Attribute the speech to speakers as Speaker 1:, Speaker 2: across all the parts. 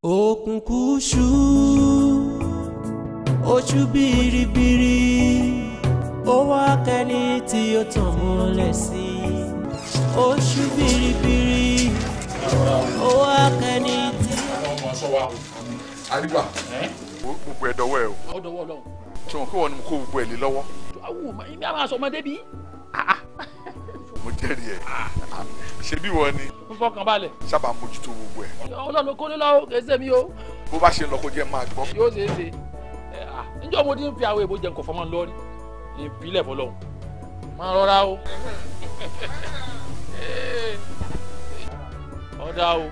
Speaker 1: Òkùnkùn ṣú, ojú biribiri, ó wá kẹ́ni tí ó tàn mọ́lẹ̀ sí. Oṣù biribiri, ó wá kẹ́ni tí.
Speaker 2: Ọmọ sọ wa o. Àríwá, gbogbo ẹ̀ dọwọ́ ẹ o.
Speaker 3: Ó dọwọ́ Ọlọ́run.
Speaker 2: Ṣé wọn kí wọn ni mo kó gbogbo ẹ̀ lé lọ́wọ́?
Speaker 3: Awo, èmi àwọn aṣọ ọmọdé bí.
Speaker 2: Mo jẹ́rìí ẹ̀. Ṣé bí wọ́n ni?
Speaker 3: N fọkàn balẹ̀.
Speaker 2: Sábà mójútó gbogbo ẹ̀.
Speaker 3: Ọlọ́run kó lé lọ́wọ́, kì í ṣe mi o.
Speaker 2: Bó bá ṣe ń lọ kó jẹ́ máa gbọ́.
Speaker 3: Yóò ṣe é ṣe. Níjọ́ mo ti ń fi àwọn èèbó jẹun kò fọmọ lọ́rí. Ìpìlẹ̀ fọlọ́hún. Máa rọra o. Ọ̀dà o.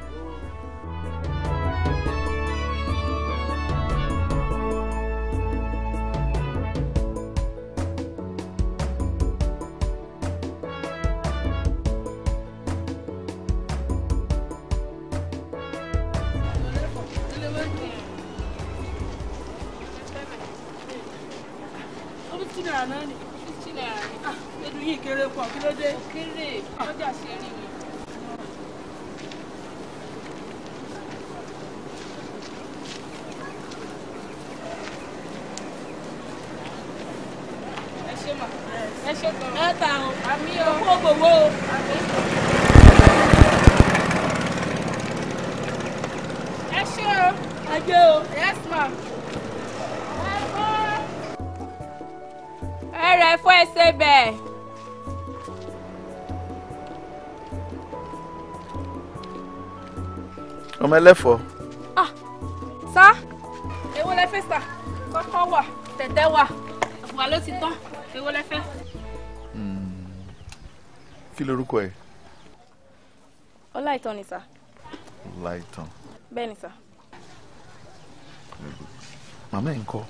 Speaker 4: Ọmọ ẹlẹ́fọ̀ọ́.
Speaker 5: Ah, sá, èwo lẹ fẹ́ sà? Kọ́kọ́ wà, tẹ̀tẹ̀ wà, wà ló ti tán, èwo lẹ fẹ́?
Speaker 4: Kí lorúkọ ẹ?
Speaker 5: Ọláìtàn ni sà.
Speaker 4: Ọláìtàn.
Speaker 5: Bẹ́ẹ̀ ni sà.
Speaker 4: Màmá ẹ̀ ń kọ́?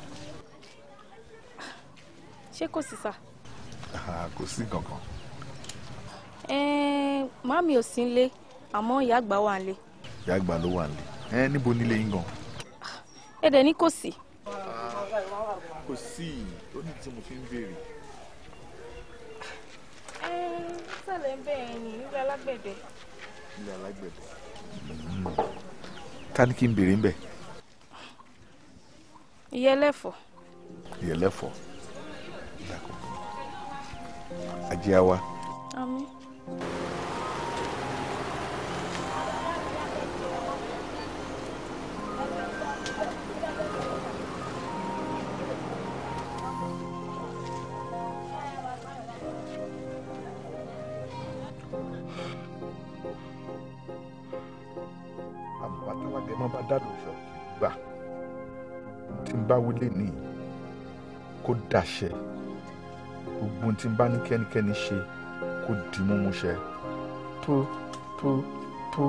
Speaker 5: Ṣé kò sí sà?
Speaker 4: Kò sí kankan.
Speaker 5: Màmí ò sí nílé, àmọ́ ìyá àgbà wà nílé.
Speaker 4: Ìyá àgbà ló wà nílé. Ẹ níbo nílé yín gan?
Speaker 5: Ẹ dẹ̀ ní kò sí.
Speaker 4: Kò sí, ó ní tí mo fi ń béèrè.
Speaker 5: Sàlẹ̀ ń bẹ̀ ẹ̀ ní ilé alágbẹ̀dẹ.
Speaker 4: Ilé alágbẹ̀dẹ. Ta ni kí n béèrè ń bẹ̀?
Speaker 5: Ìyá ẹlẹ́fọ̀ọ́.
Speaker 4: Ìyá ẹlẹ́fọ̀ọ́. Ajé àwa.
Speaker 5: Àmín.
Speaker 4: Tí n bá wílé ní kó dàṣẹ, gbogbo tí n bá ní kẹ́nikẹ́ni ṣe kó di múmú ṣẹ tó tó tó.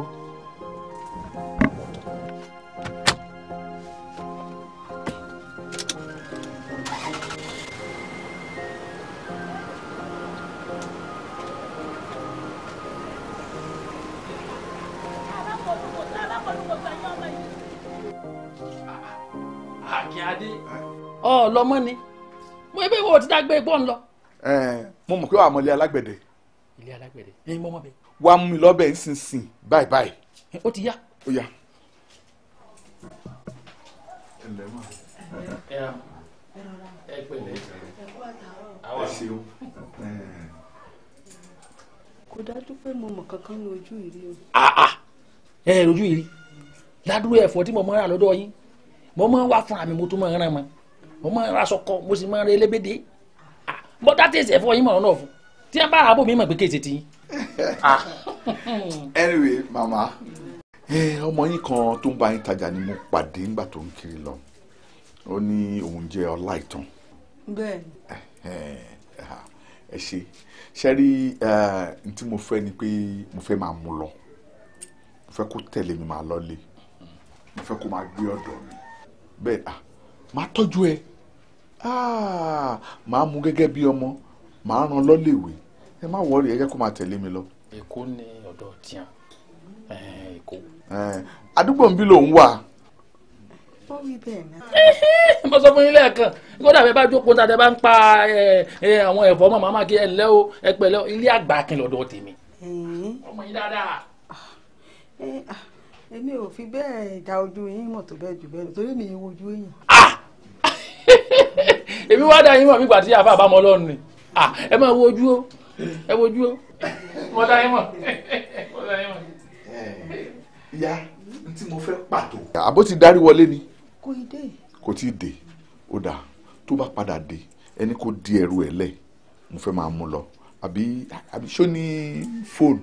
Speaker 3: Ọlọmọ ni mo ebe wo ti dágbé pọ́ ń lọ.
Speaker 2: Mo mọ̀ pé wàá mọ ilé alágbẹ̀dẹ.
Speaker 3: Ilé alágbẹ̀dẹ ẹyin mọ́ mọ́ bẹ́ẹ̀.
Speaker 2: Wàá mú mi lọ́bẹ̀ nísinsìnyí báyìí báyìí.
Speaker 3: Ó ti yá.
Speaker 2: Ó yá.
Speaker 3: Ẹ pẹ̀lẹ́.
Speaker 2: Ẹ ṣeun.
Speaker 6: Kò dájú pé mo mọ̀ kankan ní ojú ìrí o.
Speaker 3: Ẹ lójú ìrí ládùúgbò ẹ̀fọ́ tí mo máa ń rà lọ́dọ̀ yín, mo máa ń wá fúnra mi, mo tún máa ń rán mọ́, mo máa ń raṣọ kọ, mo sì máa ń re elébédé. Bọ́dá tẹ̀sí ẹ̀fọ́ yín mọ̀ ọ́nà fún tí wọ́n bá rà bò mí mọ̀ pé kéèsì ti yín.
Speaker 4: Anyway, màmá, ọmọ yín kan tó ń bá yín tajà ni mo pàdé nígbà tó ń kiri lọ, ó ní òun jẹ́ Ọláìtàn.
Speaker 6: Bẹ́ẹ̀.
Speaker 4: Ẹ ṣe ṣe rí n tí mo fẹ́ ni pé mo fẹ́ máa mú lọ, mo fẹ́ kó tẹ̀lé mi máa lọ lé, mo fẹ́ kó máa gbé ọ̀dọ̀ mi bẹ́ẹ̀. Máa tọ́jú ẹ, máa mú gẹ́gẹ́ bí ọmọ, máa ràn lọ́lẹ̀wé, ẹ má wọrí, ẹ jẹ́ kó máa tẹ̀lé mi lọ.
Speaker 3: Èkó ni ọ̀dọ̀ tiẹ̀, Èkó.
Speaker 4: Àdúgbò ń bí lòun wà.
Speaker 6: Ó wí bẹ́ẹ̀ náà.
Speaker 3: Mo sọ fún yín lẹ́ẹ̀kan, kódà bẹ́ẹ̀ bá jókòó tàbí bá ń pa àwọn ẹ̀fọ́ mọ́ màmá kí ẹ lẹ́ o, ẹ pẹ̀lẹ́ o, ilé àgbà kí n lọ́dọ̀ tèmi. Ọmọ yín dáadáa.
Speaker 6: Èmi ò fi bẹ́ẹ̀ da ojú yín mọ̀ tó bẹ́ẹ̀ jù bẹ́ẹ̀ lọ torí mi ì wojú yín.
Speaker 3: Èmi wá dá yín mọ̀ nígbà tí àfa àbámọ̀ Ọlọ́run ni. Ẹ máa wo ojú o, ẹ wo ojú o. Mo dá yín mọ̀. Mo dá yín mọ̀.
Speaker 4: Ìyá, n tí mo fẹ́ pàtó. Àbó ti darí wọlé ni.
Speaker 6: Kò ì dé.
Speaker 4: Kò tí ì dé. Ó dáa, tó bá padà dé, ẹni kò di ẹrù ẹ̀ lẹ̀, mo fẹ́ máa mú lọ. Àbí ṣó ní fóònù?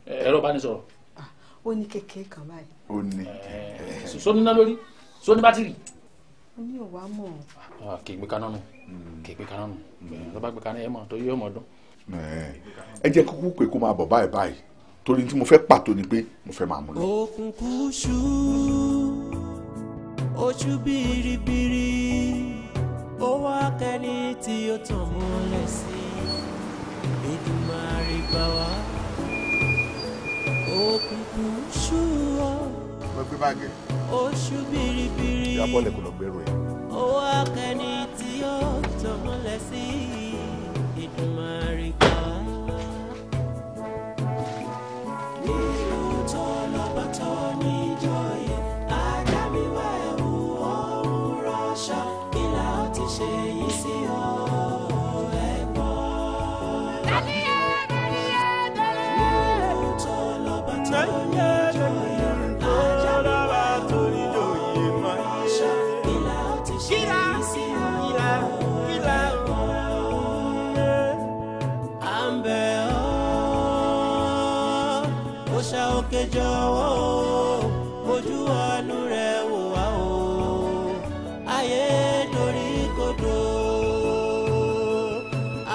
Speaker 3: Ẹ̀rọ ìbánisọ̀rọ̀.
Speaker 6: Ó ní kékeré kan báyìí.
Speaker 4: Ó ní.
Speaker 3: Sọ níná lórí, sọ ní bátìrì.
Speaker 6: Ó ní òwá mọ̀.
Speaker 3: Kì í gbé kaná nù, kì í gbé kaná nù. Tó bá gbé kaná ẹ̀ mọ̀ tó yóò mọ̀ dún.
Speaker 4: Ẹ jẹ́ kúkú pé kó máa bọ̀ báyìí báyìí torí tí mo fẹ́ pàtó ni pé mo fẹ́ máa mú lọ.
Speaker 1: Òkùnkùn ṣú, ojú biribiri, ó wá kẹ́ni tí ó tàn mọ́lẹ̀ sí. Èdùmàrè gbà wá. Òkùnkùn ṣú ọ.
Speaker 4: Lọ gbé báàgì.
Speaker 1: Oṣù biribiri.
Speaker 4: Ìyá bọ́ọ̀lù kò lọ gbẹ́rù ẹ̀.
Speaker 1: Ó wá kẹ́ni tí ó tàn mọ́lẹ̀ sí. Èdùmàrè gbà wá. Nílùú tó lọ́ba tó níjòyè, ajá mi wá ẹ̀wù ọ̀run rọ̀ṣà, kí la ó ti ṣe yìí sí ọ ẹ̀gbọ́n. Nílùú tó lọ́ba tó níjòyè, ajá mi wá ẹ̀wù ọ̀run rọ̀ṣà, kí la ó ti ṣe yìí sí ọ ẹ̀gbọ́n. À ń bẹ̀ ọ́, ó ṣá òkè jọ̀wọ́ o, ojú àánú rẹ̀ wò wá o, ayé dorí kodò.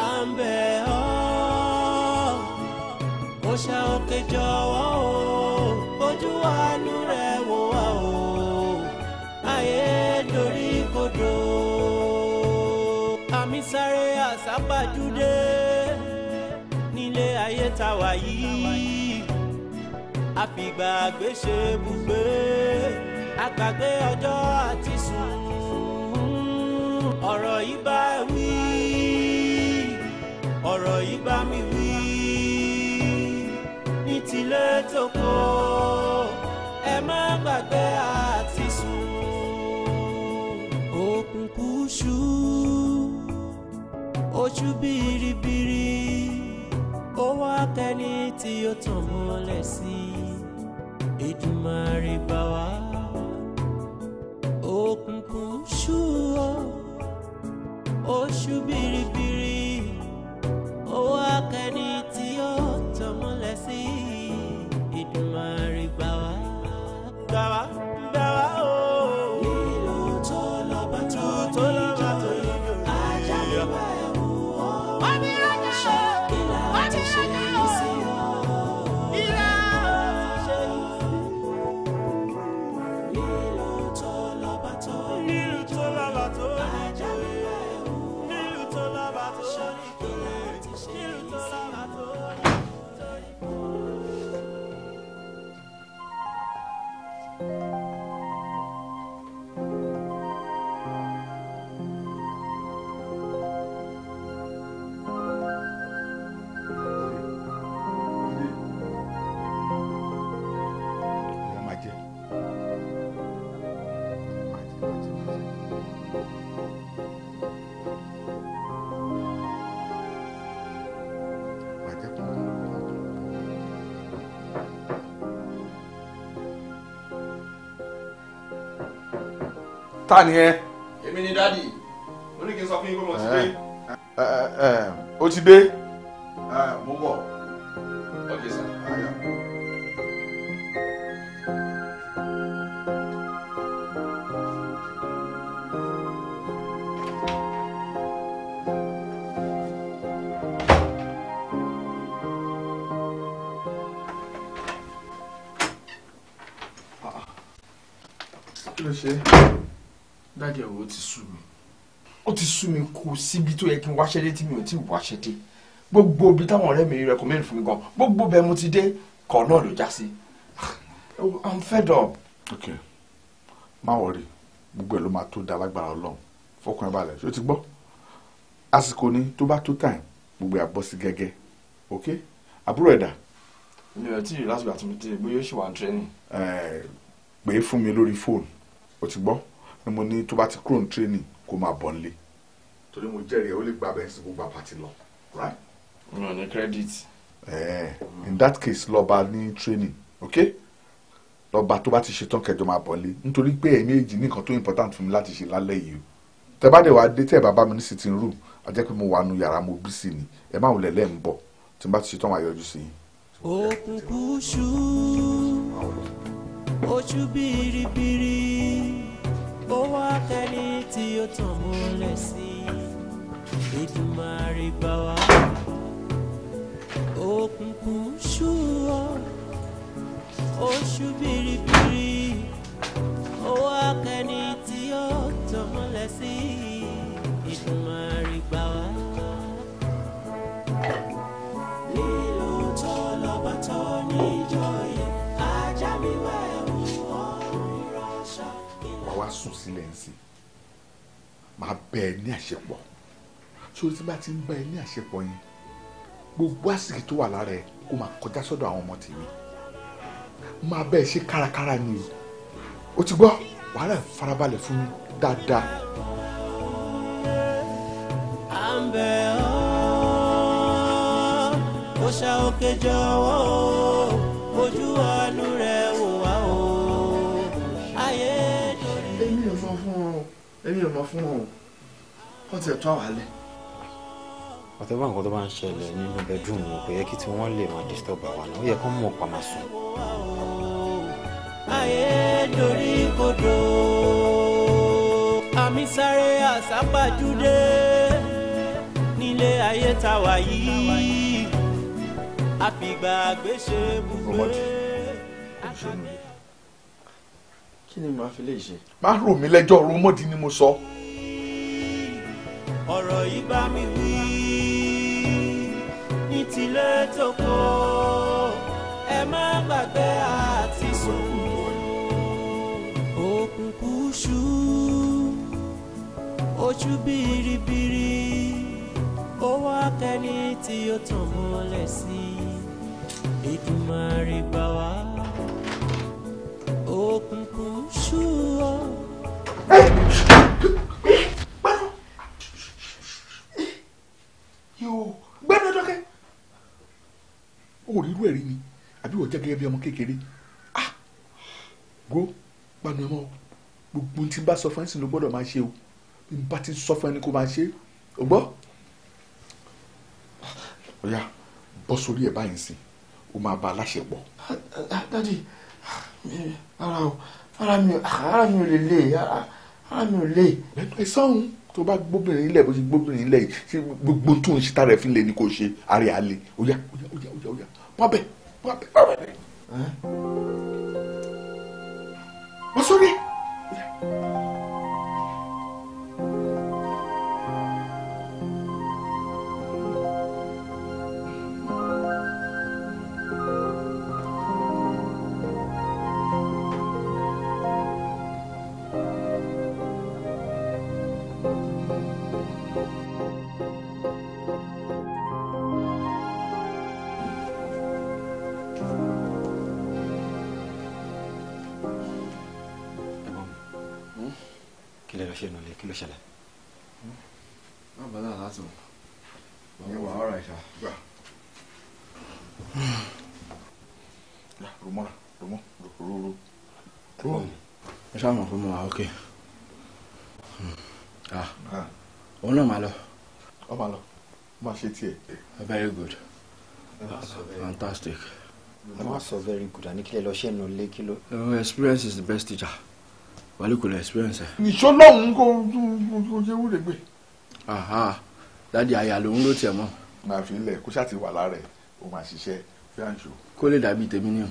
Speaker 1: À ń bẹ̀ ọ́, ó ṣá òkè jọ̀wọ́ o, ojú àánú rẹ̀ wò wá o, ayé dorí kodò. Àmì sáré àsápàjúdé nílé ayé tá wà yìí, àfìgbàgbé ṣe bùgbé, àgbàgbé ọjọ́ àti sùn. Ọ̀rọ̀ yìí bá wí, ọ̀rọ̀ yìí bá mi wí, ní tilé tókò, ẹ má gbàgbé àti sùn. Òkùnkùn ṣú, ojú biribiri, ó wá kẹ́ni tí ó tàn mọ́lẹ̀ sí. Èdùmàrè gbà wá. Òkùnkùn ṣú o, oṣù biribiri, ó wá kẹ́ni tí ó tàn mọ́lẹ̀ sí. Èdùmàrè gbà wá. Gbà wá, gbà wá o. Nílùú tó lọ́ba tó níjòyè, ajá mi wá ẹ̀wù ọ̀run rọ̀ṣà, kí la ó ti ṣe yìí sí ọ Nílùú tó lọ́ba tó níjòyè, ajá mi wá ẹ̀wù ọ̀run rọ̀ṣà, kí la ó ti ṣe yìí sí ọ.
Speaker 4: Ìyá máa jẹ. Máa jẹ, máa jẹ, máa jẹ. Máa jẹ kún, kún, kún, kún. Ta ni ẹ?
Speaker 2: Èmi ni dádì. Ó ní kí n sọ fún yín pé mo ti dé.
Speaker 4: Ẹ ó ti dé. Mo bọ̀.
Speaker 2: Okay, sir.
Speaker 4: Kí ló ṣe?
Speaker 2: Dádì, ẹ̀wọ̀ ó ti sú mi. Ó ti sú mi, kò síbi tó yẹ kí n wáṣẹ́ dé tí mi ò tí ì wáṣẹ́ dé. Gbogbo ibi táwọn ọ̀rẹ́ mi recommend fún mi gan, gbogbo bẹ́ẹ̀ mo ti dé, kọ̀ náà ló já sí. I'm fed up.
Speaker 4: Ok, má wọrí, gbogbo ẹ̀ ló máa tó da lágbára Ọlọ́run. Fọkàn ẹ balẹ̀, ṣé o ti gbọ́? Àsìkò ni tó bá tó time, gbogbo ẹ̀ á bọ́ sí gẹ́gẹ́. Ok, àbúrò ẹ̀dá.
Speaker 2: Mi ò tí ì rí lásìkò àti mi dé, bóyá ó ṣì wà ní training.
Speaker 4: Pè é fún mi lórí fóònù, o ti gbọ́? Ni mo ní tó bá ti kúrò ní training kó máa bọ̀ nílé. Torí mo jẹ́rìí ẹ̀, ó lè gba abẹ́ sí gbogbo àpàtì lọ, right?
Speaker 2: Mi ò ní credit.
Speaker 4: In that case, lọ bá ní training, okay? Lọ bá tó bá ti ṣetán kẹjọ máa bọ̀ nílé. Nítorí pé ẹ̀mí èjì ní nǹkan tó important fún mi láti ṣe lálẹ́ yìí o. Tẹ bá dẹ̀ wá dé tẹ́ ẹ bá bá mi ní sitting room, a jẹ́ pé mo wà nù yàrá mo bí sí ni. Ẹ má wulẹ̀ lẹ́ ń bọ̀. Tí n bá ti ṣetán wá yọjú sí yín.
Speaker 1: Òkùnkùn ṣú, oṣù biribiri, ó wá kẹ́ni tí ó tàn mọ́lẹ̀ sí. Èdùmàrè gbà wá. Òkùnkùn ṣú ọ, oṣù biribiri, ó wá kẹ́ni tí ó tàn mọ́lẹ̀ sí. Èdùmàrè gbà wá. Lílù tó lọ́ba tó níjòyè, ajá mi wẹ̀wù ọ̀run ìránṣẹ́.
Speaker 4: Wàá wá sùn sílẹ̀ ń sìn, máa bẹ ẹ ní àṣepọ̀. Sórí tí bá ti ń bá ẹ ní àṣepọ̀ yẹn, gbogbo àsìkò tó wà lára ẹ kó máa kọjá sọ́dọ̀ àwọn ọmọ tèmi. Máa bẹ ẹ ṣe kárakára ni o. O ti gbọ́, wàhálà farabalẹ̀ fún mi dáadáa.
Speaker 1: À ń bẹ̀ ọ́, ó ṣá òkè jọ̀wọ́ o, ojú àánú rẹ̀ wò wá o. Ayé dorí.
Speaker 2: Èmi ò mọ̀ fún ọ, èmi ò mọ̀ fún ọ. Wọ́n ti ẹ̀ tó àwálẹ̀.
Speaker 7: Whatever nǹkan tó bá ń ṣẹlẹ̀ nínú bedroom wọn kò yẹ kí tí wọ́n lè máa disturb àwa náà, ó yẹ kó mọ̀ pa máa sùn.
Speaker 1: Ayé dorí kodò, àmì sáré àsápàjúdé nílé ayé tá wà yìí, àfìgbà gbéṣe bùgbé.
Speaker 2: Kí ni màá fi lè ṣe?
Speaker 4: Má rò mí lẹ́jọ́, Romodi ni mo sọ.
Speaker 1: Ọ̀rọ̀ yìí bá mi wí ní tilẹ̀ tó kọ́, ẹ má gbàgbé àti sùn. Òkùnkùn ṣú, oṣù biribiri, ó wá kẹ́ni tí ó tàn mọ́lẹ̀ sí. Èdùmàrè gbà wá. Òkùnkùn ṣú ọ.
Speaker 4: Yóò gbẹ́nu dọ́kẹ́. O rí irú ẹ̀rí ni, àbí wọ́n jẹ́ gẹ́gẹ́ bí ọmọ kékeré. Ah, go gbanu ẹ mọ́ o. Gbogbo tí n bá sọ fún ẹ sì ló gbọ́dọ̀ máa ṣe o. Bí n bá ti sọ fún ẹni kó máa ṣe, o gbọ́. Ó yá, bọ́ sórí ẹ̀ báyìí sìn, o máa bá a láṣepọ̀.
Speaker 2: Dádì, ara o, ara mi ò lè lè, ara mi ò lè.
Speaker 4: Lẹ́nu ẹ sọ́hun, tó bá gbóbìnrin ilẹ̀ bó ṣe gbóbìnrin ilẹ̀ yìí, ṣé gbogbo tó ń ṣe tára ẹ̀ fi lè ní kò ṣe, ara ẹ̀ á le. Ó yá, ó yá, ó yá, ó yá, ó yá, bọ́ bẹ̀, bọ́ bẹ̀, bọ́ bẹ̀. Bọ́ sórí ẹ̀.
Speaker 7: Kí ló ṣẹlẹ̀?
Speaker 2: Má bàdà láti mọ̀. Bàbá wà ọ̀rọ̀ ìṣá.
Speaker 4: Gbà. Romọ́ra, romọ́, ro.
Speaker 2: Ẹ ṣáà mọ̀ pé mo wà ókè. Òun náà máa lọ.
Speaker 4: Ó máa lọ. Ó máa ṣe tiẹ̀.
Speaker 2: Very good. Fantastic.
Speaker 7: Ẹ má sọ very good, àní kí lẹ lọ ṣe nù lé kí ló.
Speaker 2: Experience is the best teacher. Wàlú kò lè experience ẹ.
Speaker 4: Nìṣó lọ́hùn-ún kò ṣe wúre gbé.
Speaker 2: Dádì àyà lòun ló tiẹ̀ mọ́.
Speaker 4: Màá fi ilẹ̀ kó ṣáà ti wà lára ẹ̀, ó máa ṣiṣẹ́ fíàǹṣó.
Speaker 2: Kó lè dàbí tèmi ni o.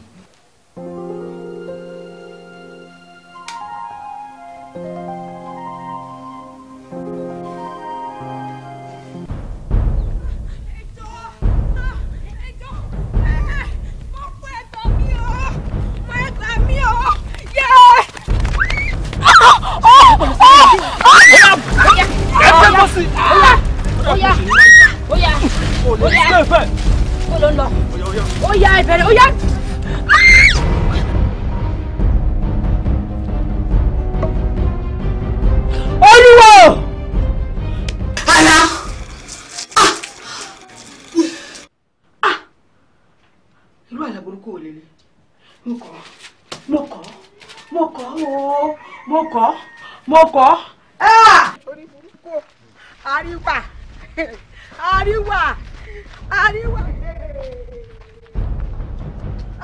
Speaker 5: Oya, oya, oya, ó ló ń lọ. Ó yá ẹ bẹ̀rẹ̀, ó yá. Olúwo.
Speaker 6: Àlá. Irú àlá burúkú ò lélẹ̀. Mo kọ̀, mo kọ̀, mo kọ̀ ooo, mo kọ̀, mo kọ̀. Orí burúkú, àríwá, àríwá, àríwá,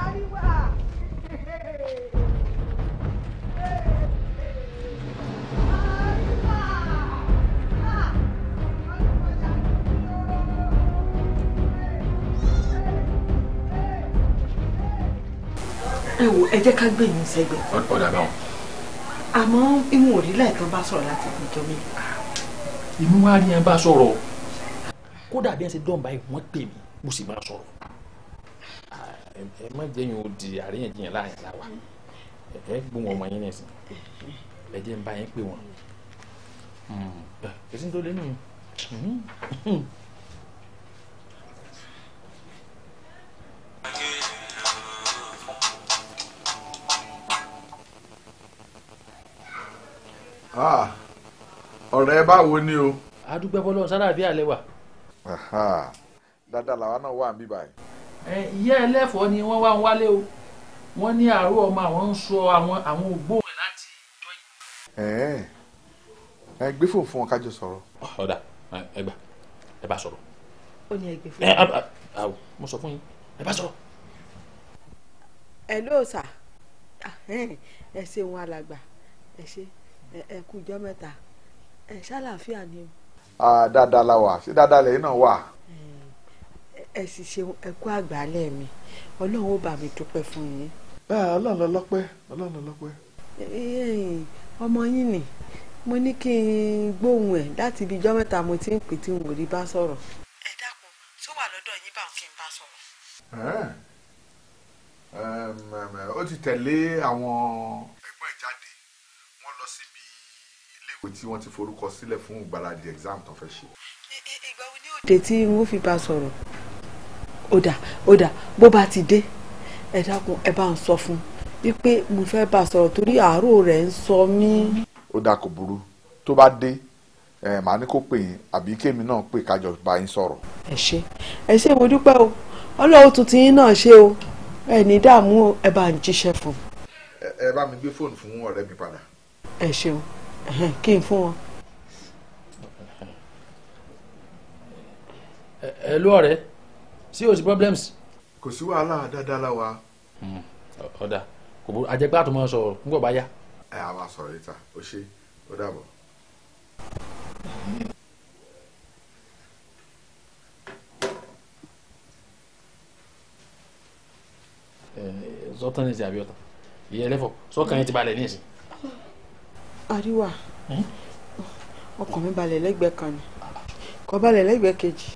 Speaker 6: àríwá. Ẹ wo, ẹ jẹ́ ká gbé yín sẹ́gbẹ̀ẹ́.
Speaker 3: Ọ̀dà báwọn.
Speaker 6: Àmọ́ ìwọ̀n òrí láìtàn bá sọ̀rọ̀ láti ìjọ mi.
Speaker 3: Inú wa rí ẹ bá sọ̀rọ̀. Kódà bí ẹ ṣe dán báyìí, wọ́n pè mí, mo sì máa sọ̀rọ̀. Ẹ má jẹ́ yín ó di àríyànjiyàn láàrin ara wa. Ẹ gbóhùn ọmọ yín nìsín. Ẹ jẹ́ ń bá yín pè wọ́n. Èsì tó lé nù.
Speaker 4: Ọ̀rẹ́ báwo ni o.
Speaker 3: A dúpẹ́ fọ́lọ́run sára bí alẹ́ wà.
Speaker 4: Dáadáa làwa náà wà níbí báyìí.
Speaker 3: Ìyá ẹlẹ́fọ̀ọ́ ni wọ́n wá ń wálé o, wọ́n ní àárọ̀ ọmọ àwọn ń sọ àwọn ògbó rẹ̀ láti ìjọ yìí.
Speaker 4: Ẹ gbé fóònù fún wọn kájọ sọ̀rọ̀.
Speaker 3: Ọ̀dà ẹ gbà, ẹ bá sọ̀rọ̀.
Speaker 6: Ó ní ẹ gbé fóònù.
Speaker 3: Mo sọ fún yín, ẹ bá sọ̀rọ̀.
Speaker 6: Ẹ ló sà, ẹ ṣeun alàgbà, ẹ ṣe ẹ kú ijọ́ mẹ́ta, ẹ ṣàlàáfíà ni o.
Speaker 4: Dáadáa la wà, ṣé dáadáa lẹ́yìn náà wà.
Speaker 6: Ẹ sì ṣeun, ẹ kú àgbálẹ̀ mi, Ọlọ́run ó bá mi dúpẹ́ fún yín.
Speaker 4: Ọlọ́run ló lọ́pẹ́, Ọlọ́run ló lọ́pẹ́.
Speaker 6: Ọmọ yín ni mo ní kí n gbóhùn ẹ̀ láti ibi ijọ́ mẹ́ta mo ti ń pè tí n ò rí bá sọ̀rọ̀. Ẹ dákun, ṣó wà lọ́dọ̀ yín bá kí n bá sọ̀rọ̀.
Speaker 4: Ó ti tẹ̀lé àwọn ẹ̀gbọ́n ẹ̀ jáde, wọ́n lọ síbi iléèwé tí wọ́n ti forúkọ sílẹ̀ fún ìgbáradì exam tó fẹ́ ṣe.
Speaker 6: Ìgbà wo ni ó dé tí n ó fi bá sọ̀rọ̀? Ó dà, ó dà, bó bá ti dé, ẹ dákun ẹ bá ń sọ fún wípé mo fẹ́ bá sọ̀rọ̀ torí àárò rẹ̀ ń sọ mí.
Speaker 4: Ó dà, kò burú, tó bá dé màá ní kó pè yín àbí kémi náà pè kájọ bá yín sọ̀rọ̀.
Speaker 6: Ẹ ṣé, ẹ ṣé, mo dúpẹ́ o, Ọlọ́run tuntun yín náà ṣe o, ẹ ní dààmú o, ẹ bá ń jíṣẹ́ fún.
Speaker 4: Ẹ bá mi gbé fóònù fún ọ̀rẹ́ mi padà.
Speaker 6: Ẹ ṣeun, kí n fún wọn.
Speaker 3: Ẹ ló ọ̀rẹ́, sí o sí problems.
Speaker 4: Kò sí wàhálà, dáadáa la wa.
Speaker 3: Ọ̀dà kò burú, àjẹpẹ́ àtúmọ̀ sọ̀rọ̀ nígbà bá yá.
Speaker 4: Ẹ á máa sọ̀rọ̀ níta, ó ṣe, ó dàbọ̀.
Speaker 3: Sọ́tàn ní ìsìn àbí ọ̀tàn ìyá ẹlẹ́fọ̀ sọ́kàn yẹn ti balẹ̀ ní ìsìn.
Speaker 6: Àríwá, ọkàn mi balẹ̀ lẹ́gbẹ̀ẹ́ kan ni, kò balẹ̀ lẹ́gbẹ̀ẹ́ kejì.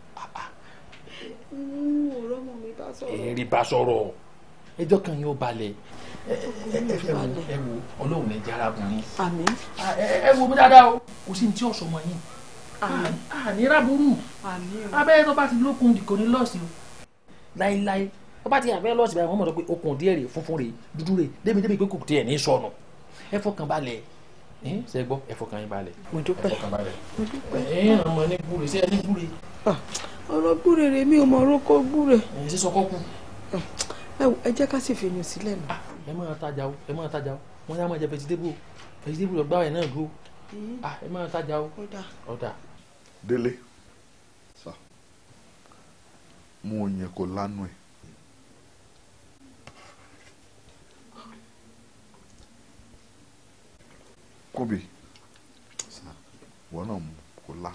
Speaker 3: Èrè bá sọ̀rọ̀, ẹjọ́ kan yóò balẹ̀. Ẹ wo, Ọlọ́run ẹ jára bù ní.
Speaker 6: Àmín.
Speaker 3: Ẹ wo mi dáadáa o, kò sí ní tí ọ̀sọ̀ mọ́ yín. Àní ráburú abẹ́rẹ́ tó bá ti lókun kò ní lọ́ọ̀sì o láíláí. Tó bá ti àfẹ́ lọ́ọ̀sì báyìí, wọ́n mọ̀ pé okùn díẹ̀ rè, funfun rè, dúdú rè, débi débi pé kò tiẹ̀ ní sọnù. Ẹ fọkàn balẹ̀, ṣe gbọ́, ẹ fọkàn yín balẹ̀.
Speaker 6: Mo dúpẹ́,
Speaker 3: ẹ fọkàn balẹ̀.
Speaker 6: Mo dúpẹ́.
Speaker 3: Ẹ ẹ mọ̀ ní gbúre, ṣé ẹ ní gbúre.
Speaker 6: Ọ̀rọ̀ gbúre rè, mi ò mọ̀ orókó gbúre.
Speaker 3: Ẹ ṣe sọkọ́ kú.
Speaker 6: Ẹ jẹ́ ká sì fi yùn sílẹ̀ nù.
Speaker 3: Ẹ máa tajà o, ẹ máa tajà o, wọ́n yá máa jẹ vegetable o, vegetable ọgbà ẹ̀ náà dúró. Ẹ máa tajà o. Ọ̀dà.
Speaker 4: Délé, mú oyin kò lánú ẹ. Kúbi, wọ́n náà mú kò lá.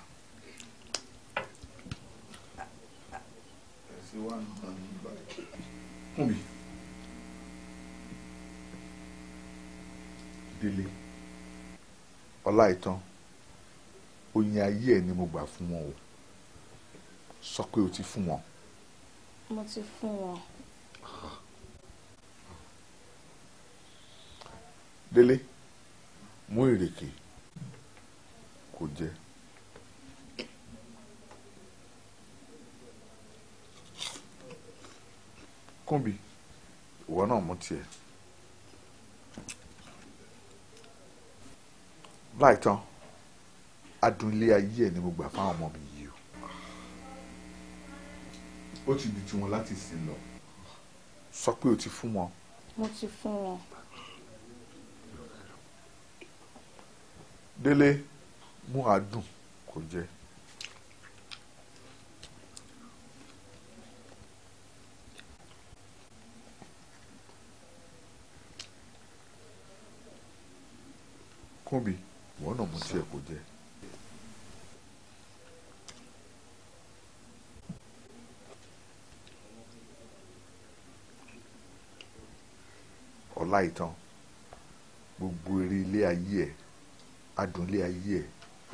Speaker 4: Kúbi, Délé, Ọláìtàn, oyin ayé ẹ ni mo gbà fún wọn o, sọ pé o ti fún wọn.
Speaker 5: Mo ti fún wọn.
Speaker 4: Délé, mú ìrèké kò jẹ. Kúnbi, ìwọ náà mú tiẹ̀. Láìtàn, adùn ilé ayé ẹ̀ ni mo gbà fáwọn ọmọ mi yìí o. Ó ti di tiwọn láti sìn lọ. Sọ pé o ti fún wọn.
Speaker 5: Mo ti fún wọn.
Speaker 4: Délé, mú adùn kò jẹ. Kúnbi, ìwọ náà mú tiẹ̀ kò jẹ. Ọláìtàn, gbogbo eré ilé ayé ẹ, adùn ilé ayé ẹ,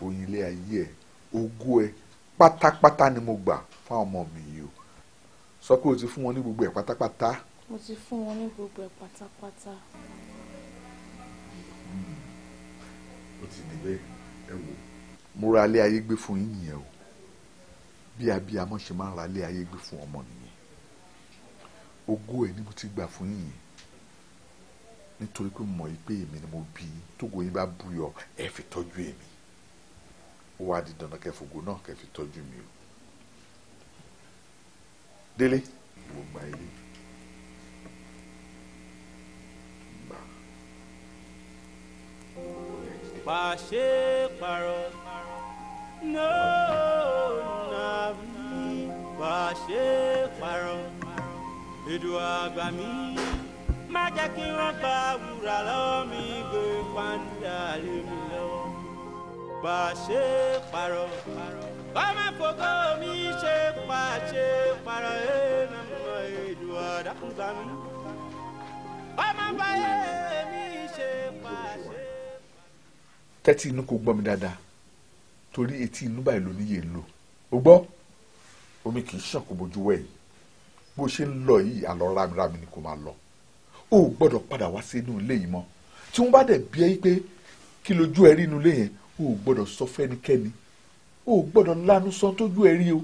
Speaker 4: oyin ilé ayé ẹ, ogún ẹ pátápátá ni mo gbà fáwọn ọmọ mi yìí o. Sọ pé o ti fún wọn ní gbogbo ẹ pátápátá.
Speaker 5: Mo ti fún wọn ní gbogbo ẹ pátápátá.
Speaker 4: Ó ti di bẹ́ẹ̀, ẹ wò. Mo ra ilé ayé gbé fún yín nìyẹn o. Bí abiyamọ ṣe máa ń ra ilé ayé gbé fún ọmọ nìyẹn. Ogún ẹ ni mo ti gbà fún yín yẹn. Nítorí pé mo mọ̀ yìí pé èmi ni mo bí yín, tógo yín bá búyọ ẹ fi tọ́jú èmi. Ó wá di dandan kẹfògo náà kẹ fi tọ́jú mi o. Délé, mo gba ilé. Gbà.
Speaker 1: Pàṣípàrọ̀ no nàbí pàṣípàrọ̀ èdò àgbà mi má jẹ́ kí wọ́n gba wúrà lọ́wọ́ mi gbé pàǹdà lé mi lọ́wọ́. Pàṣípàrọ̀ ọmọ fògó mi ṣe pàṣípàrọ̀ ẹ̀ẹ́nà èdò àdàkùngbà mi ọmọ báyé mi ṣe pàṣẹ.
Speaker 4: Tẹ́tí inú kò gbọ́ mi dáadáa, torí etí inú báyìí ló níyè ń lò. O gbọ́, omi kì í ṣàn kó bojú wẹ̀ yìí. Bó ṣe ń lọ yìí, àlọ́ rámirámi ni kò máa lọ. O ò gbọ́dọ̀ padà wá sí inú ilé yìí mọ́. Tí wọ́n bá dẹ̀ bí ẹ pé kí lójú ẹ rí inú ilé yẹn, o ò gbọ́dọ̀ sọ fẹ́nikẹ́ni. O ò gbọ́dọ̀ lanu sọ tójú ẹ rí o,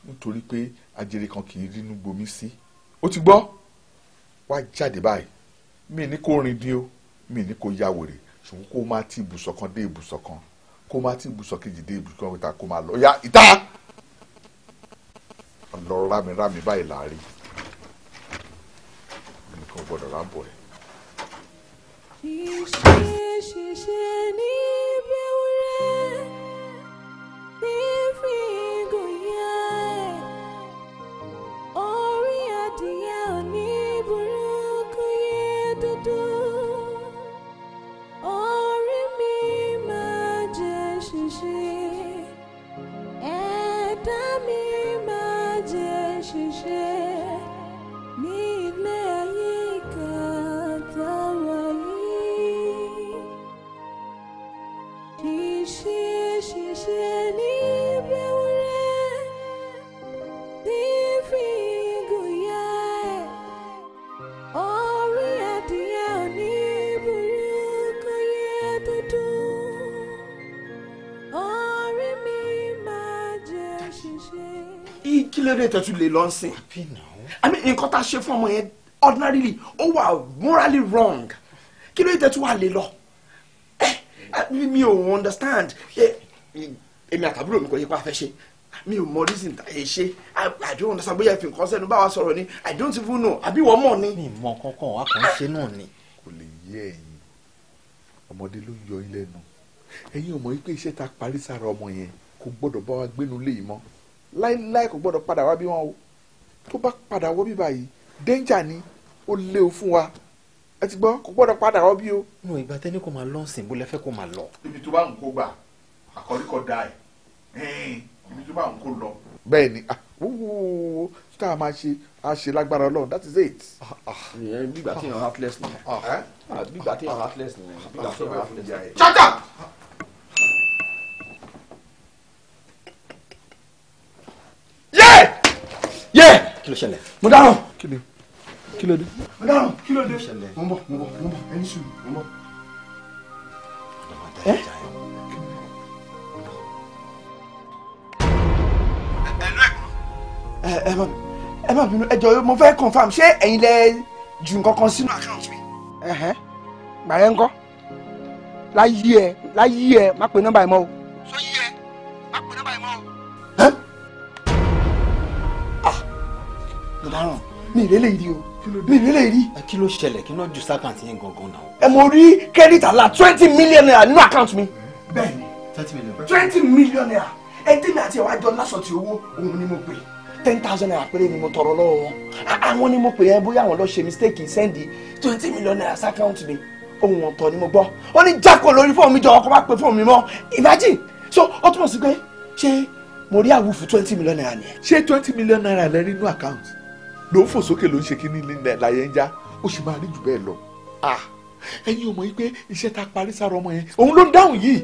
Speaker 4: nítorí pé ajere kan kì í rínú gbomi sí. O ti gbọ́, wá jáde báyìí. Mi ní kó rìn dín o, mi ní kó ya wèrè, ṣùgbọ́n kó máa ti ibùsọ̀ kan dé ibùsọ̀ kan, kó máa ti ibùsọ̀ kejì dé ibùsọ̀ kan ìta, kó máa lọ ya ìta. Lọ rámirámi báyìí láàrin nǹkan gbọ́dọ̀ rábọ̀ ẹ̀.
Speaker 8: Ṣíṣe ní bẹ́wúrẹ́ ní fígùn yá ẹ̀, orí adìyẹ òní burúkú yé dúdú. Orí mi máa jẹ́ ṣíṣe, ẹ̀dá mi máa jẹ́ ṣíṣe ní ilé ayé ìkà tá a wà yìí. Ṣíṣe ṣíṣe ní bẹ́wúrẹ́ ní fígùn yá ẹ̀, orí adìyẹ òní burúkú yé dúdú. Orí mi máa jẹ́ ṣíṣe.
Speaker 2: Kí ló dé tẹ́tù lè lọ sìn? I mean, nǹkan tá a ṣe fún ọmọ yẹn ordinarily ó wà morally wrong. Kí ló dé tẹ́tù wà lè lọ? Mi ò understand. Èmi àtàbúrò mi kò yẹ kó a fẹ́ ṣe. Mi ò mọ reason tá a ṣe. I don't understand bóyá fi nǹkan sẹ́nu bá wa sọ̀rọ̀ ni. I don't even know. Àbí wọ́n mọ̀ ni.
Speaker 7: Mi mọ kankan, wa kàn ń ṣe náà ni.
Speaker 4: Kò lè yé ẹ̀yin, ọmọdé ló ń yọ yín lẹ́nu. Ẹ̀yin ò mọ̀ wípé iṣẹ́ tá a parí sára ọmọ yẹn kò gbọ́dọ̀ bá wa gbénu lé yìí mọ́. Láíláí kò gbọ́dọ̀ padà wá bí wọn o. Tó bá padà wọ́ bí báyìí, danger ni, ó léwu fún wa. Ẹ ti gbọ́, kò gbọ́dọ̀ padà wọ́ bí o.
Speaker 7: Nù ìgbà tẹ́ni kò máa lọ sìn, bó lẹ fẹ́ kó máa lọ.
Speaker 4: Ibi tó bá ń kó gbà, àkọ́ríkọ́ da ẹ̀, ibi tó bá ń kó lọ. Bẹ́ẹ̀ ni, wúwúwú tá a máa ṣe, a ṣe lágbára Ọlọ́run, that is it.
Speaker 2: Bí ìgbà tí èèyàn heartless nìyẹn. Bí ìgbà tí èèyàn heartless nìyẹn. Bí ìgbà tí èèyàn heartless nìyẹn.
Speaker 4: Shut up!
Speaker 7: Kí ló ṣẹlẹ̀?
Speaker 2: Mo dáràn.
Speaker 4: Kí ni? Kí ló dé?
Speaker 2: Mo dáràn. Kí ló dé? Mo ń bọ̀, mo ń bọ̀, mo ń bọ̀, ẹni sùúrù, mo ń bọ̀. Ẹ ẹ mọ Ẹ má bínú, ẹ jọ̀ọ́, mo fẹ́ confirm, ṣé ẹ̀yin lẹ ju nǹkan kan sínú account mi?
Speaker 9: Gbàyẹn ńkọ́? Láyé ẹ, láyé ẹ, má pe nọ́mbà ẹ mọ́ o. Sọ yí ẹ, má pe nọ́mbà ẹ mọ́ o.
Speaker 2: Ah, mo dáràn, mi ì rélé rí o, mi ì rélé rí.
Speaker 7: Kí ló ṣẹlẹ̀? Kí ló ju s'account yẹn gangan náà?
Speaker 2: Ẹ mo rí credit alert 20 million naira nínú account mi. Bẹ́ẹ̀ni.
Speaker 7: 30 million.
Speaker 2: 20 million naira. Ẹ tèmi àti ẹwà jọ lásọ tí owó òun ni mo pè, 10,000 naira péré ni mo tọrọ lọ́wọ́ wọn. Àwọn ni mo pè yẹn, bóyá àwọn lọ ṣe mistake send 20 million naira sí account mi. Ohun ọ̀tọ̀ ni mo gbọ́, ó ní jákò lórí fóònù mi, jọ ọkọ bá pe fóònù mi mọ́. Imagine! So ó túmọ̀ sí pé ṣé mo rí àwùfù 20 million naira nìyẹn.
Speaker 4: Ṣé 20 million naira lẹ rí inú account ló ń fò sókè, ló ń ṣe kíní láyé ń já? Ó sì máa rí jù bẹ́ẹ̀ lọ. Ah, ẹ̀yin ò mọ̀ yìí pé iṣẹ́ tá a parí sára ọmọ yẹn, òun ló ń dáhùn yìí.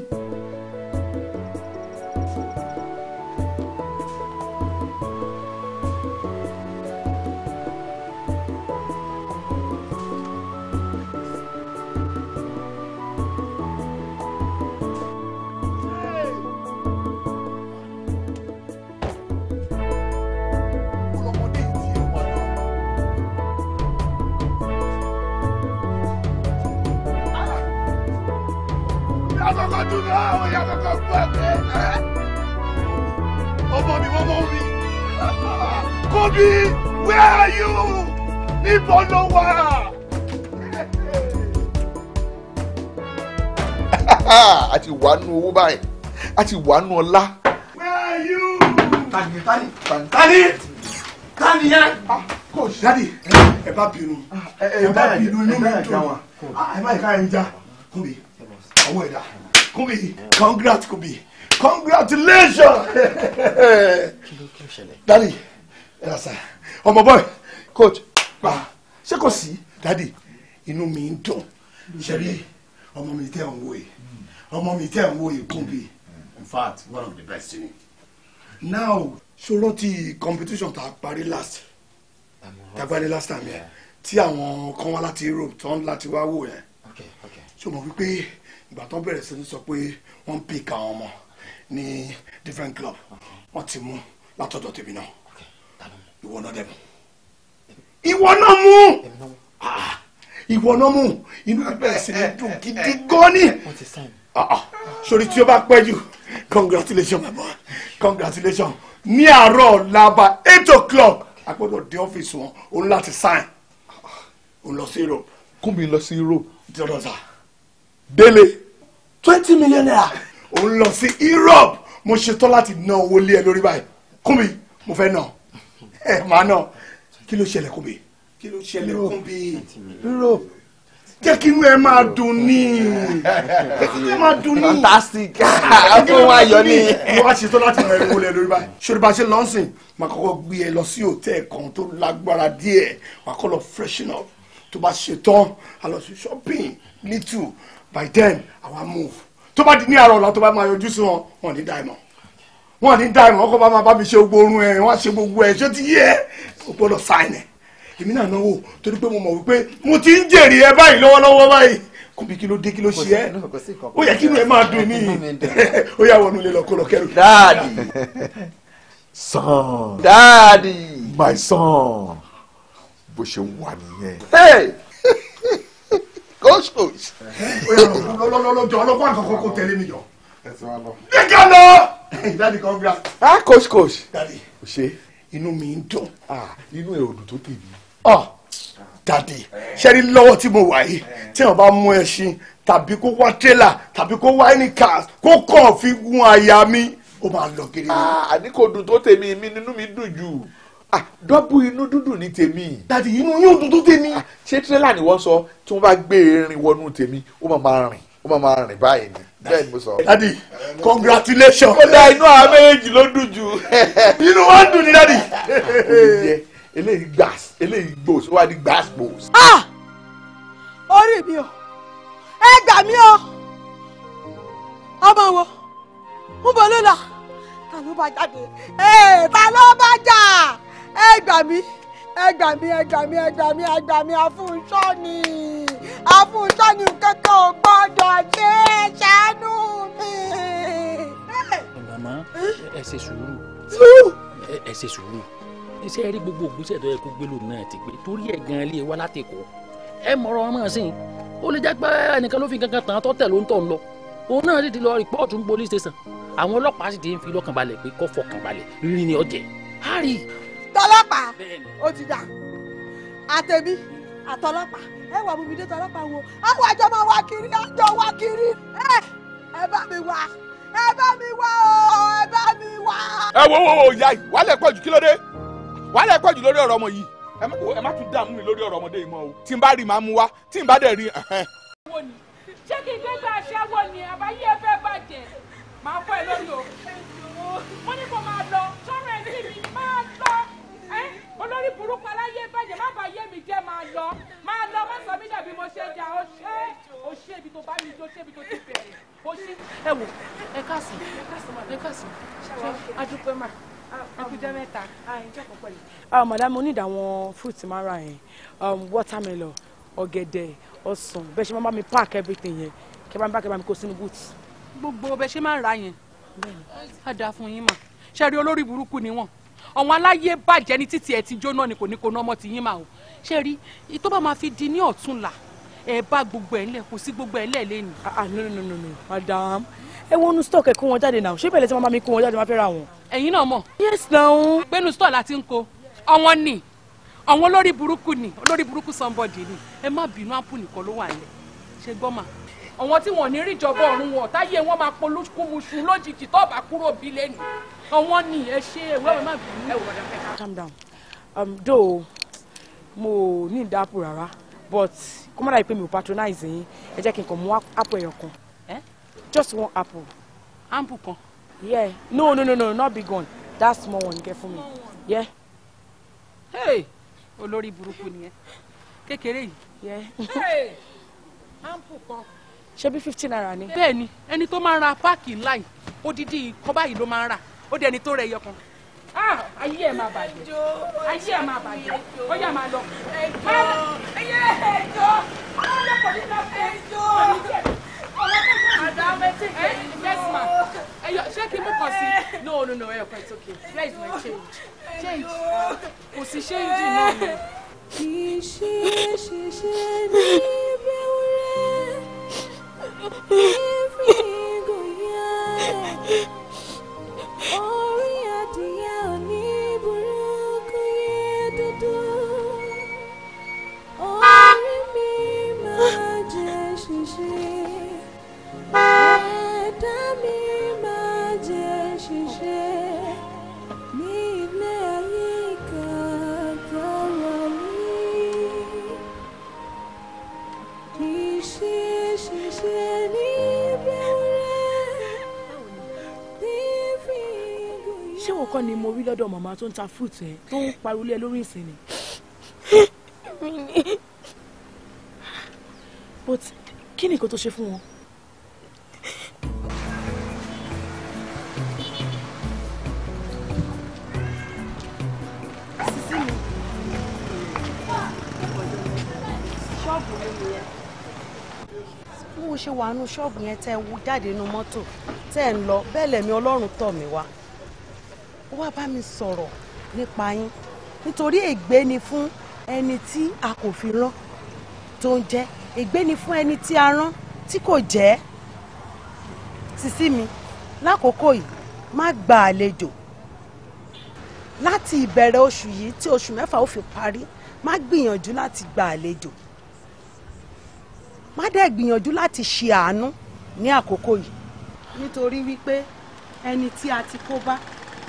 Speaker 10: Ọmọ mi, ọmọ mi, Kobi, where are you? Níbo ló wà?
Speaker 4: A ti wà nù owó báyìí, a ti wà nù ọlá.
Speaker 10: Where are you?
Speaker 2: Tani, tani, tani, tani yẹn?
Speaker 10: Coach, daddy, ẹ bá bínú, ẹ bá bínú, inú mi dùn. Ẹ má yẹ ká ẹ ń já. Kobi, ọwọ́ ẹ̀dá. Kobi, congrats, Kobi, congratulations.
Speaker 7: Kí ló ṣẹlẹ̀?
Speaker 10: Daddy, ẹ rà sá. Ọmọ boy,
Speaker 2: Coach, pa, ṣé kò sí?
Speaker 10: Daddy, inú mi ń dùn. Ṣé rí ọmọ mi tẹ́ ń wò yìí? Ọmọ mi tẹ́ ń wò yìí, Kobi, in fact, one of the best ni. Now, ṣó rántí competition tá a parí last? Tá a parí last time yẹn, tí àwọn kan wá láti Europe tán láti wá wò yẹn. Ṣé o mọ̀ wípé ìgbà tó bẹ̀rẹ̀ sí ní sọ pé wọ́n ń pick àwọn ọmọ ní different club, wọ́n ti mú látọ̀dọ̀ tèmi náà. Ìwọ náà dẹ̀ mú. Ìwọ náà mú! Ah, ìwọ náà mú! Inú mi bẹ̀rẹ̀ sí ní dùn gidi gan ni.
Speaker 7: Wọ́n ti sign.
Speaker 10: Ah, ah. Sori tí o bá pẹ́ jù, congratulations, my boy, congratulations. Ní àárọ̀ laba 8 o'clock, a gbọ́dọ̀ dé ọ́fíìsì wọn, òun láti sign. Òun lọ sí Europe.
Speaker 4: Kúnbi lọ sí Europe.
Speaker 10: Dọ́dọ̀ sá.
Speaker 4: Délé.
Speaker 2: 20 million naira.
Speaker 10: Òun lọ sí Europe. Mo ṣetán láti ná owó lé ẹ lórí báyìí. Kúnbi, mo fẹ́ ná. Ẹ máa ná. Kí ló ṣẹlẹ̀, Kúnbi? Kí ló ṣẹlẹ̀, Kúnbi?
Speaker 2: Europe.
Speaker 10: Jẹ́ kí inú ẹ máa dùn ní. Jẹ́ kí inú ẹ máa dùn ní.
Speaker 2: Fantastic. Fún wa yọ ní.
Speaker 10: Mo wá ṣetán láti ná owó lé ẹ lórí báyìí. Ṣé o bá ṣe lọ́sìn, máa kọ́kọ́ gbé ẹ lọ sí hòtẹ́ẹ̀ kan tó lágbára díẹ̀. Wàá kọ́ lọ freshen up. Tó bá ṣetán, a lọ sí shopping little. By then, àwa move. Tó bá di ní àárọ̀ ọ̀la, tó bá máa yọjú sí wọn, wọn ò ní dá ẹ mọ̀. Wọn ò ní dá ẹ mọ̀, ọkọ̀ bá máa bá mi ṣe gbogbo orun ẹ̀, wọ́n á ṣe gbogbo ẹ̀, ṣé ti yé ẹ? O gbọ́dọ̀ sign ẹ̀. Èmi náà náwó torí pé mo mọ̀ wípé mo ti ń jèrè ẹ báyìí lọ́wọ́lọ́wọ́ báyìí. Kúbi, kí ló dé? Kí ló ṣe ẹ́? Ó yẹ kí inú ẹ máa dùn ní. Ó yà wọnú ilé lọ, kó lọ kẹrù.
Speaker 2: Daddy.
Speaker 4: Son.
Speaker 2: Daddy.
Speaker 4: My son, bó ṣe wà nìyẹn.
Speaker 2: Hey! Coach, coach.
Speaker 10: Ó yà lọ lọ́lọ́lọ́jọ́ ọlọ́pàá nǹkan kó tẹ̀lé mi jọ. Nígbà lọ. Daddy, congrats.
Speaker 4: Ah, coach, coach.
Speaker 10: Daddy.
Speaker 4: O ṣe.
Speaker 10: Inú mi ń dùn.
Speaker 4: Ah, inú ẹ ò dùn tó tèmi.
Speaker 10: Ọ daddy, ṣe rí lọ́wọ́ tí mo wà yìí, tí wọ́n bá mú ẹṣin tàbí kó wá tírélà tàbí kó wá any cars kó kàn fi gún àyà mi, ó máa lọ kiri ni.
Speaker 4: Ah, àní kò dùn tó tèmi, mi nínú mi dùn jù. Ah, dọ́bù inú dúdùn ní tèmi.
Speaker 10: Daddy, inú yóò dùn tó tèmi.
Speaker 4: Ṣé tírélà ni wọ́n sọ? Tí wọ́n bá gbé erin wọnú tèmi, ó máa máa rìn, ó máa máa rìn báyìí ni. Bẹ́ẹ̀ ni mo sọ.
Speaker 10: Daddy, congratulations.
Speaker 4: Ó dá inú àwọn méjèèjì ló dùn jù.
Speaker 10: Inú wa ń dùn ní, daddy.
Speaker 4: Kò lè yẹ eléyìí gbàs, eléyìí gbòs, ó wá di gbàs gbòs.
Speaker 6: Ah! Orí mi o, ẹ gbà mí o! Ọmọ wo ń bọ̀ ló lọ? Ta ló bá jáde? Ee, ta ló bá jà? Ẹ gbà mí, ẹ gbà mí, ẹ gbà mí, ẹ gbà mí, ẹ gbà mí! Àfúnṣọ́ ni, Àfúnṣọ́ ni, kankan ò gbọ́dọ̀ ṣe é, ṣàánú mi.
Speaker 3: Màmá, ẹ ṣe sùúrù.
Speaker 6: Sùúrù.
Speaker 3: Ẹ ṣe sùúrù. Iṣẹ́ rí gbogbo ògbésẹ̀ tó yẹ kó gbé lòun náà ti gbé torí ẹ̀ gan-an lé wa láti kọ́ ẹ mọ̀rọ̀ ọmọ sí i. Ó lè jẹ́ pé ẹnìkan ló fi kankan tàn án tọ́tẹ̀ ló ń tọ̀ ń lọ. Òun náà sì ti lọ rìpọ́ọ̀tù ní police station. Àwọn ọlọ́pàá sì ti ń fi lọ́kàn balẹ̀ pé kó fọkàn balẹ̀ rírí ni ọ̀jẹ̀. Harry.
Speaker 6: Tọlọ́pàá ó ti dà àtẹ̀mí àtọlọ́pàá ẹ wà mú mi dé tọlọ́pàá wo àwọn àjọ máa wá kiri àjọ wá kiri ẹ bá mi wá ẹ bá mi wá o ẹ bá mi wá.
Speaker 4: Ẹ wo wo wo ìyá yìí wàhálà pọ̀jù kí ló dé wàhálà pọ̀jù lórí ọ̀rọ̀ ọmọ yìí ẹ má tún dààmú mi lórí ọ̀rọ̀ ọmọdé yìí mọ́ o tí n bá rí màá mú wá tí n bá dẹ̀ rí.
Speaker 5: Ṣé kí n gbé gbà aṣẹ́wó ni àbáyé ẹ fẹ́ bàjẹ́ máa fọ́ ẹ lórí o mo ní kó máa lọ sọ́rọ̀ ẹ sí mi máa lọ olórí burúkú aláyé bàjẹ́ má bàa yé mi jẹ́ máa lọ má sọ mí dàbí mo ṣe jà ó ṣe ibi tó bá mi jó ṣe ibi tó ti bẹ̀rẹ̀ ó ṣe. Ẹ wò ẹ káàsán ẹ káàsán adúpẹ́ mà ẹ kú jẹ́ mẹ́ta.
Speaker 11: Madam, mo need àwọn fruit máa ra yẹn, watermelon, ọ̀gẹ̀dẹ̀, ọsàn, bẹ́ẹ̀ ṣe máa bá mi pack everything yẹn kẹ́ bá mi pack ẹ bá mi kó sínú boot.
Speaker 5: Gbogbo bẹ́ẹ̀ ṣe máa ń ra yẹn á dáa fún yín mà ṣe rí olórí burúkú ni wọ́n àwọn aláyé bàjẹ́ ní títí ẹ ti jóná ni kò ní kó ná ọmọ ti yín mà o ṣe rí tó bá máa fi di ní ọ̀túnla ẹ bá gbogbo ẹ̀ ńlẹ̀ kò sí gbogbo ẹ̀ ńlẹ̀ lẹ́nu.
Speaker 11: No no no no madam ẹ wọnú stock ẹ kó wọn jáde náà ṣé bẹ̀rẹ̀ tí wọ́n bá mi kó wọn jáde máa fẹ́ ra wọn.
Speaker 5: Ẹ̀yin náà mọ̀.
Speaker 11: Yes now.
Speaker 5: Gbénu store la ti ń kó àwọn ni àwọn olórí burúkú ni olórí burúkú somebody ni ẹ má bínú ápù nìkan ló wà nílẹ̀ ṣe gbọ́ mà. Àwọn tí wọn ò ní rí ìjọba ọ̀run wọn táyé wọn máa polúkúmuṣu lójijì tó bá kúrò bí lẹ́nu àwọn ni ẹ ṣe ewé ẹ má bínú ẹ wò wọ́n dàpẹ́.
Speaker 11: Calm down though mo ní ìdáàpò rárá but kó má dàbí pé mi ò patronize yín ẹ jẹ́ kí n kàn mú apple ẹyọ kan. Just one apple.
Speaker 5: Apple kan.
Speaker 11: Yeah no no no no not big one that small one get fún mi. Yeah.
Speaker 5: Hey olórí burúkú nìyẹn kékeré yìí.
Speaker 11: Yeah.
Speaker 5: Hey apple kan.
Speaker 11: Ṣé bí 50 naira ni.
Speaker 5: Bẹ́ẹ̀ni ẹni tó máa ń ra páàkì ńlá yìí odidi kọ́ báyìí ló máa ń rà ó dẹni tó rẹ ẹyọ kan. Ayé ẹ̀ máa bàjẹ́ ayé ẹ̀ máa bàjẹ́ ó yá máa lọ. Ẹjọ́ ṣé kí n mú kàn sí.
Speaker 11: No no no ẹyọ kan it's okay where is my change.
Speaker 5: Change kò sí change náà ni.
Speaker 8: Kì í ṣe ṣiṣẹ́ ní bẹ́wúrẹ́ orí adìyẹ òní burúkú yé dúdú orí mi máa jẹ ṣiṣẹ́ ẹ̀dá mi máa jẹ ṣiṣẹ́ ní ilé ayé ìkà tó wà ní kì í ṣe ṣiṣẹ́ ní bẹ́wúrẹ́.
Speaker 11: Ṣé wọ́n kọ́ ni mo rí lọ́dọ̀ màmá tó ń ta fruit ẹ̀ tó ń pariwo lé lórí ìsìn ni? But kí ni nǹkan tó ṣe fún wọn?
Speaker 6: Sísí mi, ṣọ́ọ̀bù mi nìyẹn. Bí mo ṣe wà nínú ṣọ́ọ̀bù yẹn tẹ́ ẹ jáde nínú mọ́tò tẹ́ ẹ ń lọ bẹ́ẹ̀ lẹ̀mí Ọlọ́run tọ̀ mí wá. Ó wá bá mi sọ̀rọ̀ nípa yín nítorí ègbé ni fún ẹni tí a kò fi rán tó ń jẹ́ ègbé ni fún ẹni tí a rán tí kò jẹ́. Sísí mi lákòókò yìí má gba àlejò láti ìbẹ̀rẹ̀ oṣù yìí tí oṣù mẹ́fà ó fi parí má gbìyànjú láti gba àlejò má dẹ̀ gbìyànjú láti ṣe àánú ní àkókò yìí nítorí wípé ẹni tí a ti kó bá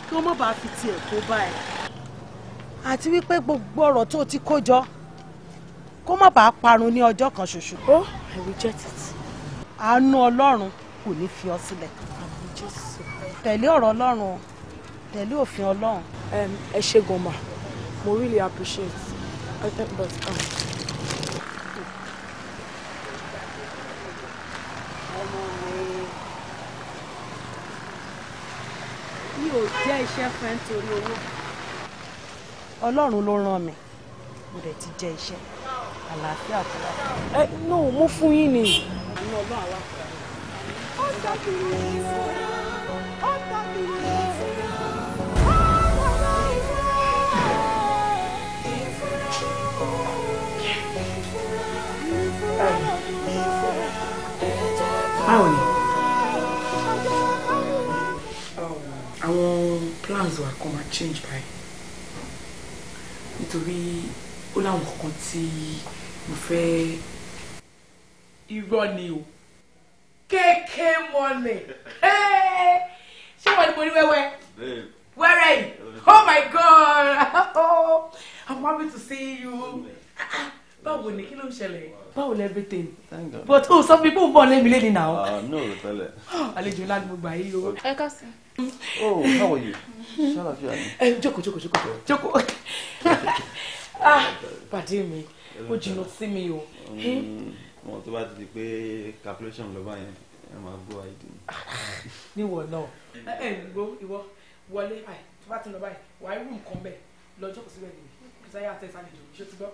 Speaker 6: kí ó má bàa fi tiẹ̀ kó bá ẹ àti wípé gbogbo ọ̀rọ̀ tó ti kó jọ kó má bàa parun ní ọjọ́ kan ṣoṣo.
Speaker 11: Oh, I reject it.
Speaker 6: Àánú Ọlọ́run kò ní fi ọ sílẹ̀. Tẹ̀lé ọ̀rọ̀ Ọlọ́run o, tẹ̀lé òfin Ọlọ́run.
Speaker 11: Ẹ ṣé gan ma, mo really appreciate. But,
Speaker 6: mi ò jẹ́ iṣẹ́ fún ẹ nítorí owó. Ọlọ́run ló rán mi, mo dẹ̀ ti jẹ́ iṣẹ́ àlàáfíà fún wa.
Speaker 11: Ẹ no, mo fún yín ni.
Speaker 6: Àánú Ọlọ́run àwa.
Speaker 11: Báwo ni? Àwọn plans wa kan máa change báyìí. Nítorí ó láwọn kankan tí mo fẹ́. Irọ́ ni o. Kéèké mọ́lẹ̀. Ṣé wọ́n ní mo ní wẹ́wẹ́? Wẹ́rẹ́ yìí. Oh my God! Oh, I'm happy to see you. Báwo ni, kí ló ń ṣẹlẹ̀? Báwo ni everything?
Speaker 12: Thank God.
Speaker 11: But oh, some people ń bọ̀ lé mi lé ní now.
Speaker 12: No, tẹ́lẹ̀.
Speaker 11: Àlejò ńlá ni mo gbà yìí o.
Speaker 5: Ẹ káàsán.
Speaker 12: Oh, how are you? Ṣàlàfíà ni.
Speaker 11: Ẹ jókòó, jókòó, jókòó, jókòó. Ah, pàdé mi, ó jìnnà sí mi o.
Speaker 12: Mo tó bá ti di pé calculation ló bá yẹn, ẹ máa gbọ́ ID.
Speaker 11: Níwọ̀ náà. Ẹ gbọ́, ìwọ wọlé báyìí, tó bá ti lọ báyìí, wàá rú nǹkan bẹ́ẹ̀ lọ jókòó síbẹ̀ nìyí. Kìsáyà àti ẹ̀sán àlejò, ṣó ti gbọ́?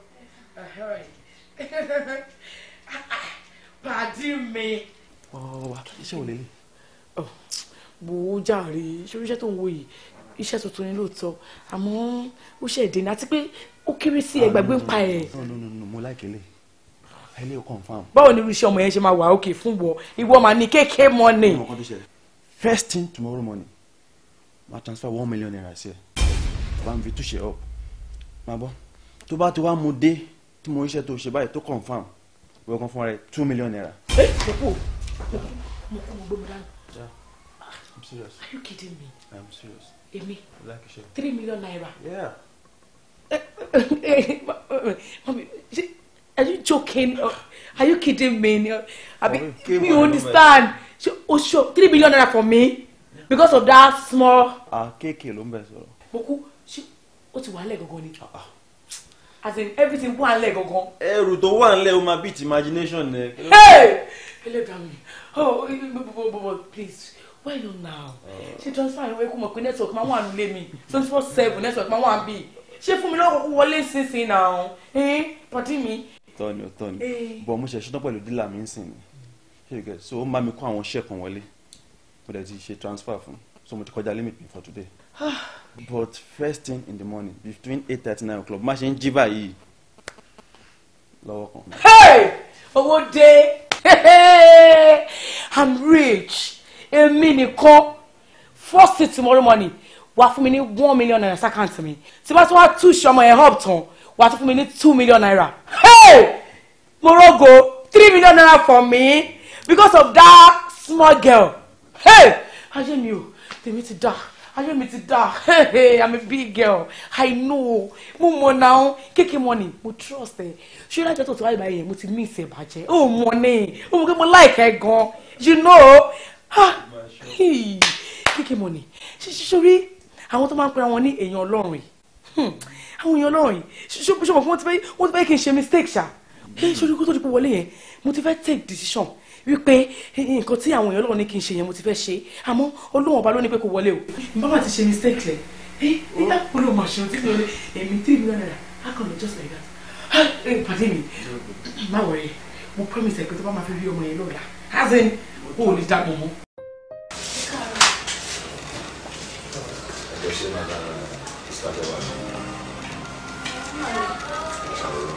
Speaker 11: Pàdé mi.
Speaker 12: Ọ̀ wá, iṣẹ́ wo lélẹ̀?
Speaker 11: Wò ó jàre, ṣé iṣẹ́ tó ń wo yìí, iṣẹ́ tuntun ni lóòótọ́, àmọ́ ó ṣe èdè ní àti pé ó kéré sí ẹgbàgbé ń pa ẹ̀.
Speaker 12: No, no, no, mo like ele. Ele o confirm.
Speaker 11: Báwo ni irú iṣẹ́ ọmọ yẹn ṣe máa wà òkè fún wọ? Ìwọ máa ní kéèké money.
Speaker 12: Mo kàn tó ṣẹlẹ̀. First thing tomorrow morning, máa transfer ₦1 million sí ẹ. Bá mi fi túṣe up. Máa bọ́. Tó bá ti wá mu dé tí mo iṣẹ́ tó ṣe báyìí tó confirm, wọ́n kan fún ẹ ₦2 million.
Speaker 11: Ẹ mo kú mo kú mo gbé mi dání.
Speaker 12: I'm serious.
Speaker 11: Are you kidding me?
Speaker 12: I'm serious.
Speaker 11: Èmi?
Speaker 12: Like iṣẹ́.
Speaker 11: ₦3 million.
Speaker 12: Yeah.
Speaker 11: Mommy, are you joking? Are you kidding me? I mean, me understand. Oh, sure, ₦3 million for me because of that small.
Speaker 12: Ah, kéèké ló ń bẹ sọ̀rọ̀.
Speaker 11: Mo kú, ṣé ó ti wà nílẹ̀ gangan ni? As in everything wà nílẹ̀ gangan.
Speaker 12: Ẹrù tó wà nílẹ̀ o máa beat imagination ẹ.
Speaker 11: Hey! Ẹlẹ́dàá mi, oh, but please, why not now? Ṣé transfer yẹn wọ́n kú mọ̀ pé network máa wà nílé mi 24/7 network máa wà níbí. Ṣé fún mi lọ́wọ́ kó wọlé sínsìn náà? Pàdé mi.
Speaker 12: Tọ́ni ò tọ́ni, bọ̀ mo ṣe ṣetán pẹ̀lú dílà mi ń sìn ni. Ṣé you get? So ó máa mi kó àwọn iṣẹ́ kan wọlé. Mo dẹ̀ ti ṣe transfer fún. So mo ti kọjá limit mi for today. But first thing in the morning, between 8:30 9 o'clock, má ṣe ń jí báyìí lọ́wọ́ kan.
Speaker 11: Hey! Owó dé! I'm rich! Èmi nìkan, first thing tomorrow morning, wàá fún mi ní ₦1 million s'account mi. Tí bá tún wá túṣe ọmọ yẹn up tán, wàá tún fún mi ní ₦2 million. Hey! Mo rógo ₦3 million for me because of that small girl. Hey! Ayé mi o, tèmi ti dá. Ayé mi ti dá. Hey, I'm a big girl. I know. Mo mọ̀ náà, kéèké money, mo trust ẹ. Ṣé lájọ́ tó tó wáyé báyìí yẹn, mo ti miss ẹ bàjẹ́. Ó mọ̀ ní, ó mọ̀ pé mo like ẹ gan. You know. Ah! Hey! Kéèké money. Ṣé ṣorí àwọn tó máa ń pera wọn ní èèyàn Ọlọ́run yìí? Àwọn èèyàn Ọlọ́run yìí. Ṣé mọ̀ pé wọ́n ti fẹ́ kí n ṣe mistake ṣá? Ṣé kó tó di pé wọlé yẹn, mo ti fẹ́ take decision wípé nǹkan tí àwọn èèyàn Ọlọ́run ní kí n ṣe yẹn mo ti fẹ́ ṣe, àmọ́ Ọlọ́run ọba ló ní pé kó wọlé o. Bàbá ti ṣe mistake lẹ̀ nígbà olóò máa ṣe ohun tí mi ò lè èmi ₦3 million á kàn lọ just like that. Pàdé mi, má worry, mo promise ẹ pé tó bá máa fi rí ọmọ yẹn lọ́la, as in o ò lè dàgbọ̀ mọ́.
Speaker 4: Ẹjọ́ ṣe máa dára ìsàlẹ̀ wa ní ìsàlẹ̀ wa.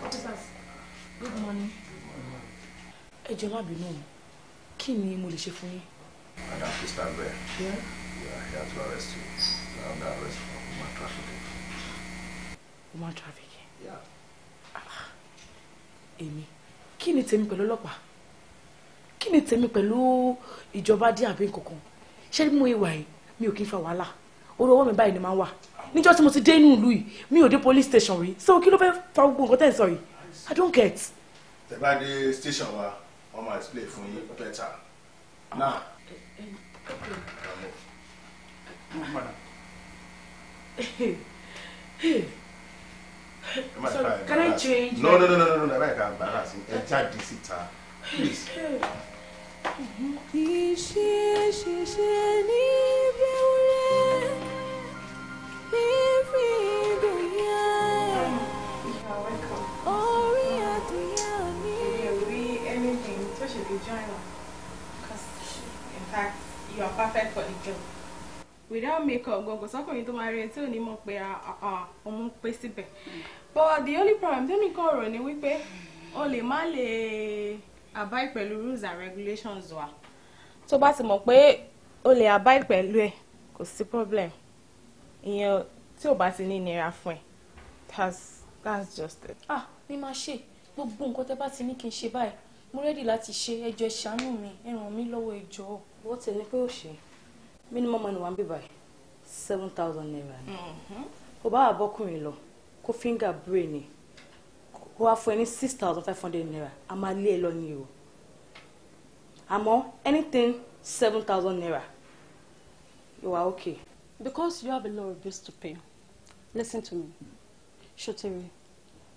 Speaker 11: Officers, good morning. Ẹ jọ̀ọ́, má bínú o, kí ni mo lè ṣe fún yín?
Speaker 4: Madam Christabel,
Speaker 11: Yeah?
Speaker 4: we are here to arrest you. You are under arrest for human trafficking.
Speaker 11: Human trafficking?
Speaker 4: Yeah.
Speaker 11: Èmi? Kí ni tèmi pẹ̀lú ọlọ́pàá? Kí ni tèmi pẹ̀lú ìjọba díẹ̀ àbí nǹkankan? Ṣé bí mo ìwà yìí, mi ò kí ń fa wàhálà. Orí ọwọ́ mi báyìí ni máa ń wà. Níjọ́ tí mo ti dé inú ìlú yìí, mi ò dé police station rí. So kí ló fẹ́ fa gbogbo nǹkan tẹ́ ń sọ yìí? I don't get.
Speaker 10: Tẹ́ bá dé station wa, wọ́n máa explain fún yín better. Now,
Speaker 9: Madam.
Speaker 10: Ẹ má
Speaker 11: Sorry,
Speaker 10: ká
Speaker 11: can I
Speaker 10: embarrass.
Speaker 11: change?
Speaker 10: No, no, no, no, no, no, ẹ má ká embarrass. Ẹ jáde síta. Please.
Speaker 8: Iṣẹ́ ṣiṣẹ́ ní bẹ́wúrẹ́, fífi ìdòyà, orí àdúyà ní.
Speaker 13: Maybe anything, so should be join us. 'Cause, in fact, You are perfect for the job. Without makeup, gbogbo sọkùnrin tó máa rí ẹ tí ò ní mọ̀ pé ọmọ ń pé síbẹ̀. But the only problem tẹ́mi kàn rò ni wípé o lè má lè abide pẹ̀lú rules and regulations wa. Tó bá ti mọ̀ pé o lè abide pẹ̀lú ẹ̀, kò sí problem. Ìyẹn tí ò bá ti ní ìnira fún ẹ. That's just it.
Speaker 14: Ah, mi máa ṣe gbogbo nǹkan tẹ́ bá ti ní kí n ṣe báyìí. Mo ready láti ṣe. Ẹ jọ̀ọ́, ẹ ṣàánú mi, ẹ ràn mí lọ́wọ́, ẹ jọ̀ọ́.
Speaker 11: Wọ́n ti ní pé ó ṣe minimum money wà ń bí báyìí ₦7,000 ni. Kò bá wà bọ́kùnrin lọ kó finger brain ni kó wá fún ẹ ní ₦6,500, a máa lé ẹ lọ ní o. Àmọ́ anything ₦7,000, you are okay.
Speaker 15: Because you have a lot of bills to pay. Listen to me. Ṣòtìrì,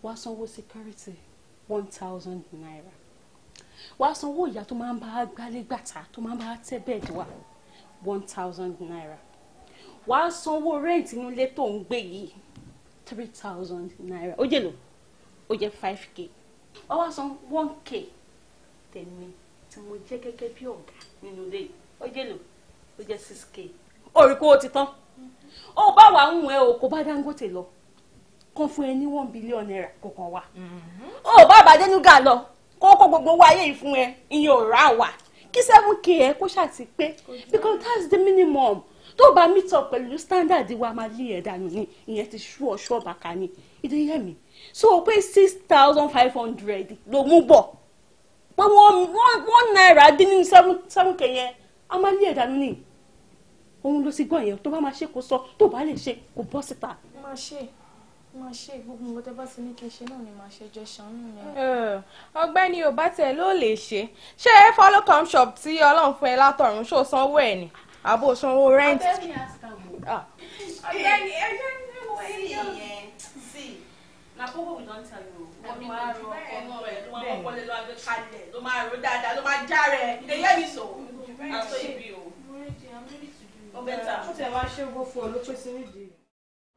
Speaker 15: wàá sanwó security ₦1,000. Wàá sanwó ìyá tó máa ń bá gbálé gbàtà tó máa ń bá tẹ́ bed wa ₦1,000. Wàá sanwó rent inú ilé tó ń gbé yìí ₦3,000. Ó jẹ́ lò ó jẹ́ 5K. Wàá wá san 1K tèmi tí mo jẹ́ gẹ́gẹ́ bí ọ̀gá nínú ilé yìí. Ó jẹ́ lò ó jẹ́ 6K. Orí kó o ti tán. Ó bá wà ń wẹ̀ o, kó bá Dangote lọ kán fún ẹ ní ₦1 billion kò kàn wá. Ó bá Bàdénúgà lọ kó kó gbogbo owó ayé yìí fún ẹ, ìyẹn ò rà wá kí 7K ẹ kó ṣàti pé, because that's the minimum. Tó bá meet up pẹ̀lú standard wa, máa lé ẹ̀ dànù ni. Ìyẹn ti ṣú ọ̀ṣọ́ bàkà ni ìdíyẹ mi so pé 6,500 ló mú bọ̀ pé one naira dín nínú 7K yẹn, a máa lé ẹ̀ dànù ni. Òun ló ti gbọ́ yẹn. Tó bá máa ṣe kó sọ, tó bá lè ṣe kó bọ́ síta.
Speaker 14: Máa ṣe, máa ṣe gbogbo nǹkan tẹ́ bá ti ní kí n ṣe náà ni màá ṣe. Jọ̀ọ́, ṣàánú mi.
Speaker 13: Ọ̀gbẹ́ni, ò bá tiẹ̀ ló lè ṣe. Ṣé follow come shop tí Ọlọ́run fún ẹ látọ̀run, ṣó sanwó ẹ̀ ni àbò sanwó rent? Ọ̀gbẹ́ni, ẹ jẹ́
Speaker 11: See, na kókó we don tell you. Wọ́n ló máa ro ọkọ rẹ̀, ló máa kọ́kọ́ lé, ló máa gbé kalẹ̀, ló máa ro dáadáa, ló máa já rẹ̀. You dey hear me so? Na so e be o. Ó better.
Speaker 13: Ó tẹ̀ wá ṣé owó fún ọ ló pèsè nídìí.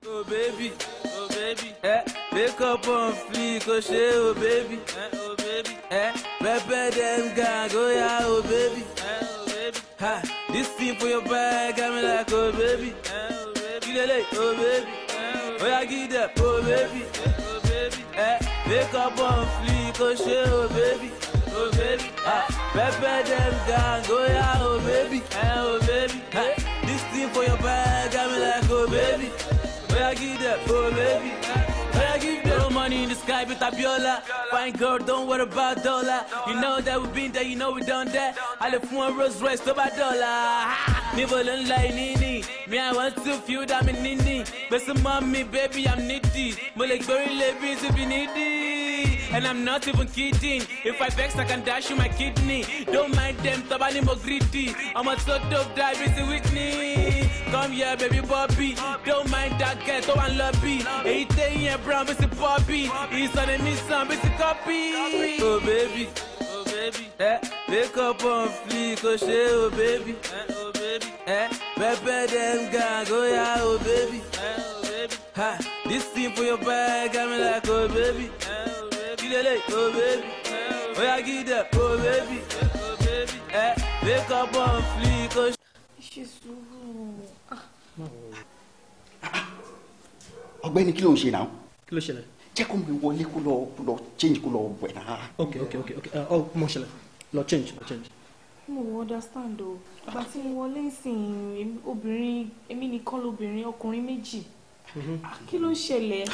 Speaker 1: Oh baby, oh baby, eh, wake up on fleek, oh shit, oh baby, eh, oh baby, eh, pepper them gang, oh yeah, oh baby, eh, oh baby, ha, this thing for your bag, got me like, oh baby, eh, oh baby, lele, oh baby, eh, oh yeah, give that, oh baby, eh, oh baby, eh, wake up on fleek, oh shit, oh baby, ah, pepper them gang, oh yeah, oh baby, eh, oh baby, ha, this thing for your bag, got me like, oh baby. Oh yeah, give that, oh baby. Oh yeah, give that. No money in the sky, but Abiola. Fine girl, don't worry about dollar. You know that we been there, you know we done that. I left one Rolls Royce, to buy dollar. Never learn like Nini. Me, I want to feel that I'm nini. But some mommy, baby, I'm needy. Mo like very baby to be needy. And I'm not even kidding. If I vex, I can dash you my kidney. Don't mind them, Tabani mo greedy. I'm a sort of diabetes with me. Come here, baby Bobby. Don't mind that girl, don't want lobby. 18-year brown, busy Bobby. He's on a mission, busy copy. Oh baby, oh baby, eh. Wake up on fleek, oh shit, oh baby, eh, oh baby, eh. Pepper them gang, oh yeah, oh baby, eh, oh baby. Ha, this thing for your bag, got me like, oh baby, eh, oh baby, lele, oh baby, eh, oh yeah, give that, oh baby, eh, oh baby, eh. Wake up on fleek, oh.
Speaker 14: Ṣe sùúrù.
Speaker 16: Ọ̀gbẹ́ni, kí ló ń ṣe náà?
Speaker 17: Kí ló ṣẹlẹ̀?
Speaker 16: Jẹ́ kó mi wọlé, kó lọ change, kó lọ wẹ̀ náà.
Speaker 17: Ok, ọ mo ṣẹlẹ̀, lọ change, lọ change.
Speaker 14: Mo understand o. Ìgbà tí mo wọlé ìsìn, obìnrin, èmi nìkan lobìnrin, ọkùnrin méjì. Kí ló ń ṣẹlẹ̀?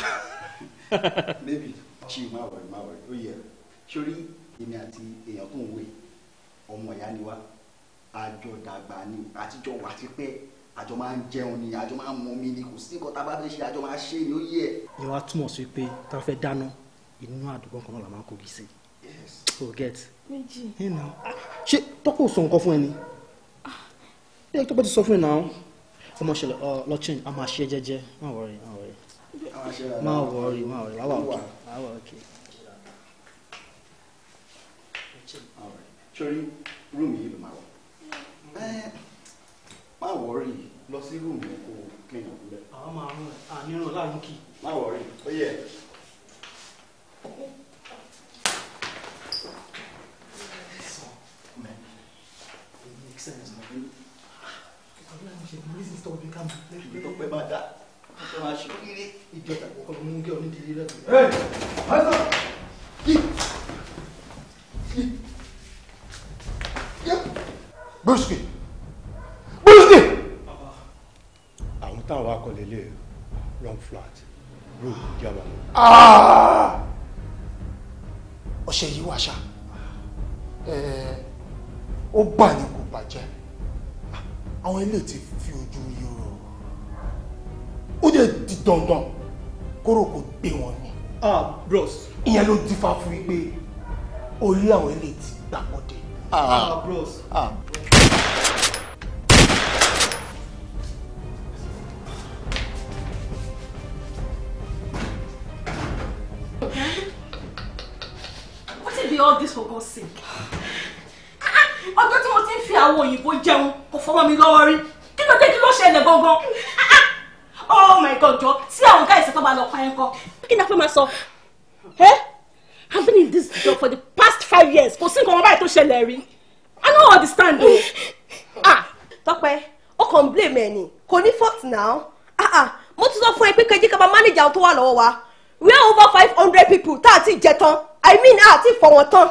Speaker 16: Baby, chill, má worry, má worry. Ó yẹ sórí èmi àti èèyàn tó ń wé, ọmọ ìyá ni wá, àjọ dàgbà ni, àtijọ́ wà tipẹ́, àjọ máa ń jẹun ni, àjọ máa ń mu omi ni. Kò sí nǹkan tá a bá fẹ́ ṣe, àjọ máa ṣe ni. Ó yẹ.
Speaker 17: Ìyẹn wá túmọ̀ sí pé tá a fẹ́ dáná, inú àdúgbò kan náà la máa ń kogi sí. O get?
Speaker 14: Méjì.
Speaker 17: You know. Ṣé tọ́kọ̀ sọ nǹkan fún ẹ ni? Ẹ tó bá ti sọ fún ẹ náà, ọmọ ṣẹlẹ̀ ọ lọ change, a máa ṣe jẹ́jẹ́. Má worry, má worry, má worry, má worry, àwa òkè, àwa òkè.
Speaker 16: Sórí room yìí ló máa wọ̀. Má worry, lọ sí room yẹn kó clean up lẹ.
Speaker 17: Àwọn máa rún ẹ àníràn láàrún kì.
Speaker 16: Má worry, ó yẹ.
Speaker 17: It makes sense.
Speaker 16: Tọ́pẹ́ máa dá Tọ́pẹ́ máa ṣe oríire ìjọba
Speaker 17: ọkọ mi mú kí ọ ní ìdílé rẹ.
Speaker 10: Bùsùkì Bùsùkì.
Speaker 18: Àwọn táwọn akọlẹ̀ lè run flat road jaba.
Speaker 10: Ọṣẹ yìí wà ṣá, ó bà ní kò bàjẹ́, àwọn ilé ti fi ojú yòrò, ó dẹ̀ di dandan kóró kò gbé wọn ni.
Speaker 17: Bros.
Speaker 10: Ìyẹn ló dífá fún wípé orí àwọn ilé ti gbàbọ̀dé.
Speaker 17: Bros.
Speaker 15: What be all this for God's sake? Ọjọ́ tí mo ti ń fi àwọn òyìnbó jẹun kò fọwọ́ mi lọ́wọ́ rí. Kí ló dé, kí ló ṣẹlẹ̀ gangan? Oh my God, jọ tí àwọn guys tó bá lọ pa ẹ̀ ń kọ́. Kí ni a fẹ́ máa sọ? I've been in this job for the past 5 years. Kò sí nǹkan wọn báyìí tó ṣẹlẹ̀ rí. I don't understand o.
Speaker 19: Tọ́pẹ́, ó kàn blame ẹ̀ ni, kò ní fault now. Mo tún sọ fún ẹ pé kẹjí ká máa manage àwọn tó wà lọ́wọ́ wa. We are over 500 people tá a ti jẹ tán. I mean, a ti fọ̀ wọ́n tán.